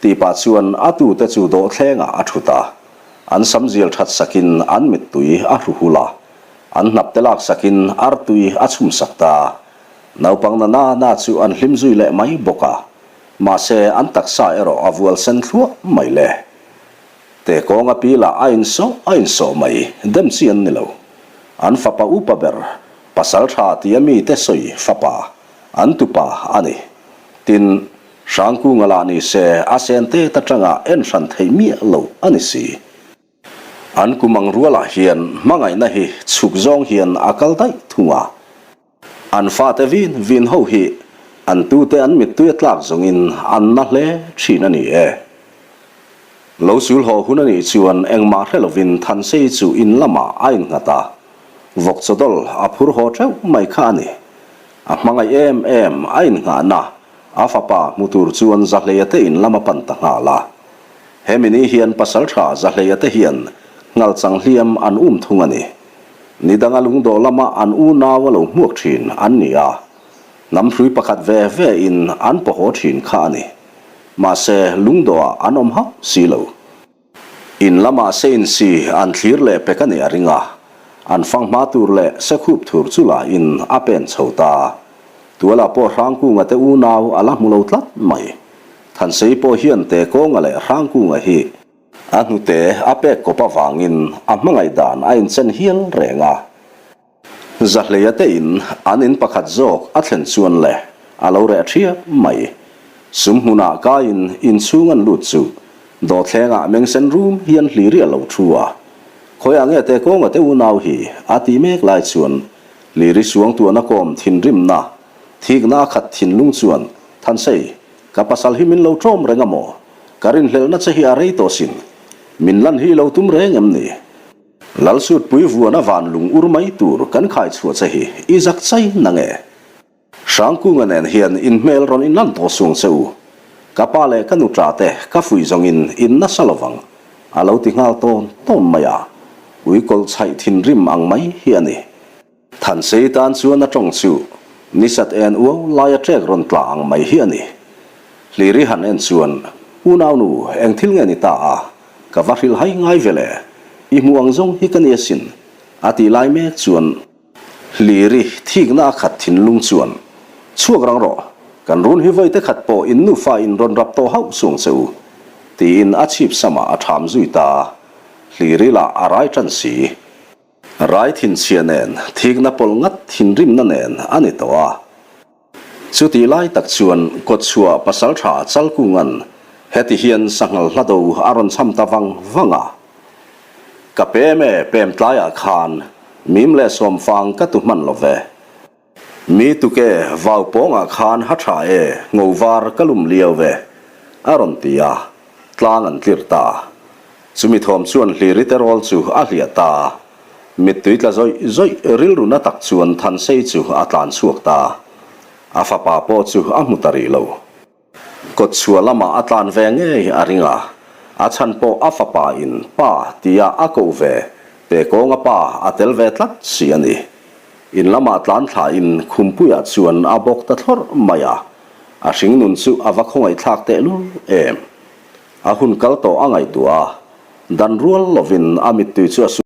Tih pah chuan a tute chu dawhthlengah a thut a. An sam zial that sakin an mittui a hru hul a. An hnapte lak sakin artui a chhum sak ta. Naupang na na na chu an hlim zui leh mai bawk a. Mahse, an taksa erawh a vual sen thluah mai le. Tekawnga pi lah a insawh a insawh mai, dem chi an ni lo. An fapa upa ber, pasal tha tia mite sawi fapa, an tupa a ni. Tin, Hrangkunga lah ni se a sen tet atanga en hran theih miah lo a ni si. An kum ang rualah hian hmangaihna hi chhuk zawng hian a kal daih thung a. An fate vin vin ho hi an tute an mittui a tlak zawngin an na hle thin a ni e. Lo sul haw hun a nih chuan engmah hre lovin Thansei chu in lamah a innghat a, vawk chawdawl a phur haw teuh mai kha a ni. A hmangaih em em a innghahna a fapa hmu tur chuan Zahleia te in lam a pan ta nghal a. Hemi ni hian pasaltha Zahleia te hian ngalchang hliam an um thung a ni. Ni danga lungdawh lama an unau a lo hmuak thin an ni a, hnam hrui pakhat ve ve in an pawhaw thin kha a ni. Mahse, lungdawhah an awm hauh si lo. In lamah se insi an thlir leh pek a nih a ring a, an fang hma tur leh sekhup thur chu la in a pen chho ta. Tualah pawh Hrangkunga te unau a la hmu lo tlat mai. Thansei pawh hian Tekawnga leh Hrangkunga hi A hnute a pek kawp avangin a hmangaih dan a inchen hial reng a. Zahleia te in an in pakhat zawk a thlen chuan le a lo reh thiap mai. Sum hmunah kaiin inchhung an lut chu. Dawthlengah mengsen rum hian Hliri a lo thu a. Khawiah nge te kawnga te unau hi a ti mek lai chuan Hliri suangtuahna kawm thinrimna, thikna a khat thinlung chuan, Thansei, ka pasal hi min lo ṭawm reng a maw? Ka rinhlelhna che hi a rei tawh sin. Min lan hi i lo tum reng em ni? Lalsutpui vuana van lung ur mai tur kan khai chhuah che hi i zak chai na nge? Hrangkunga nen hian in hmel rawn inlan tawh suang che u. Ka pa leh ka nuṭa te ka fuih zawngin in nasa lovang, a lo ti nghal tawn tawn mai a. Ui kawlh chhaih thinrim ang mai hi a ni. Thansei tan chuan a tawng chu nisat en uau laia ṭek rawn tla ang mai hi a ni. Hliri han en chuan, Unaunu, eng thil nge ni ta a? Ka va hrilh hai ngai ve le. I hmuh ang zawng hi ka ni asin, a tih lai mek chuan, Hliri thikna a khat thinlung chuan, Chhuak rang rawh, kan run hi vawi te khat pawh in nufa in rawn rap tawh hauh suang che u, tiin a chhip samah a ṭham zui ta a. Hliri lah a rai ṭan si. Rai thinchhia nen, thikna pawlh ngat thinrimna nen a ni tawh a. Chutih lai tak chuan kawtchhuah pasaltha Chalkunga'n heti hian sanghal hlado a rawn chham ta vang vang a. Ka pem e, pem tlaiah khan mim leh sawmfang ka tu hman lo ve. Mi tuke vau pawngah khan ha tha e, ngo var ka lum liau ve, a rawn ti a, tlang an tlir ta. Chumi thawm chuan Hliri te rawl chu a hliah ta. Mittui tla zawih zawih rilru na tak chuan Thansei chu a tlan chhuak ta. A fapa pawh chu a hmu ta rih lo. Kawtchhuah lamah a tlan ve ngei a ring a, a chhan pawh a fapa in pa tia a koh ve pe kawnga pa a tel ve tlat si a ni. In lamah tlan thla in khumpuiah chuan a bawk ta thlawrh mai a, a hringnun chu a va khawngaihthlak tehlul em. A hun kal tawh a ngaihtuah a, dan rual lovin a mittui chu a su.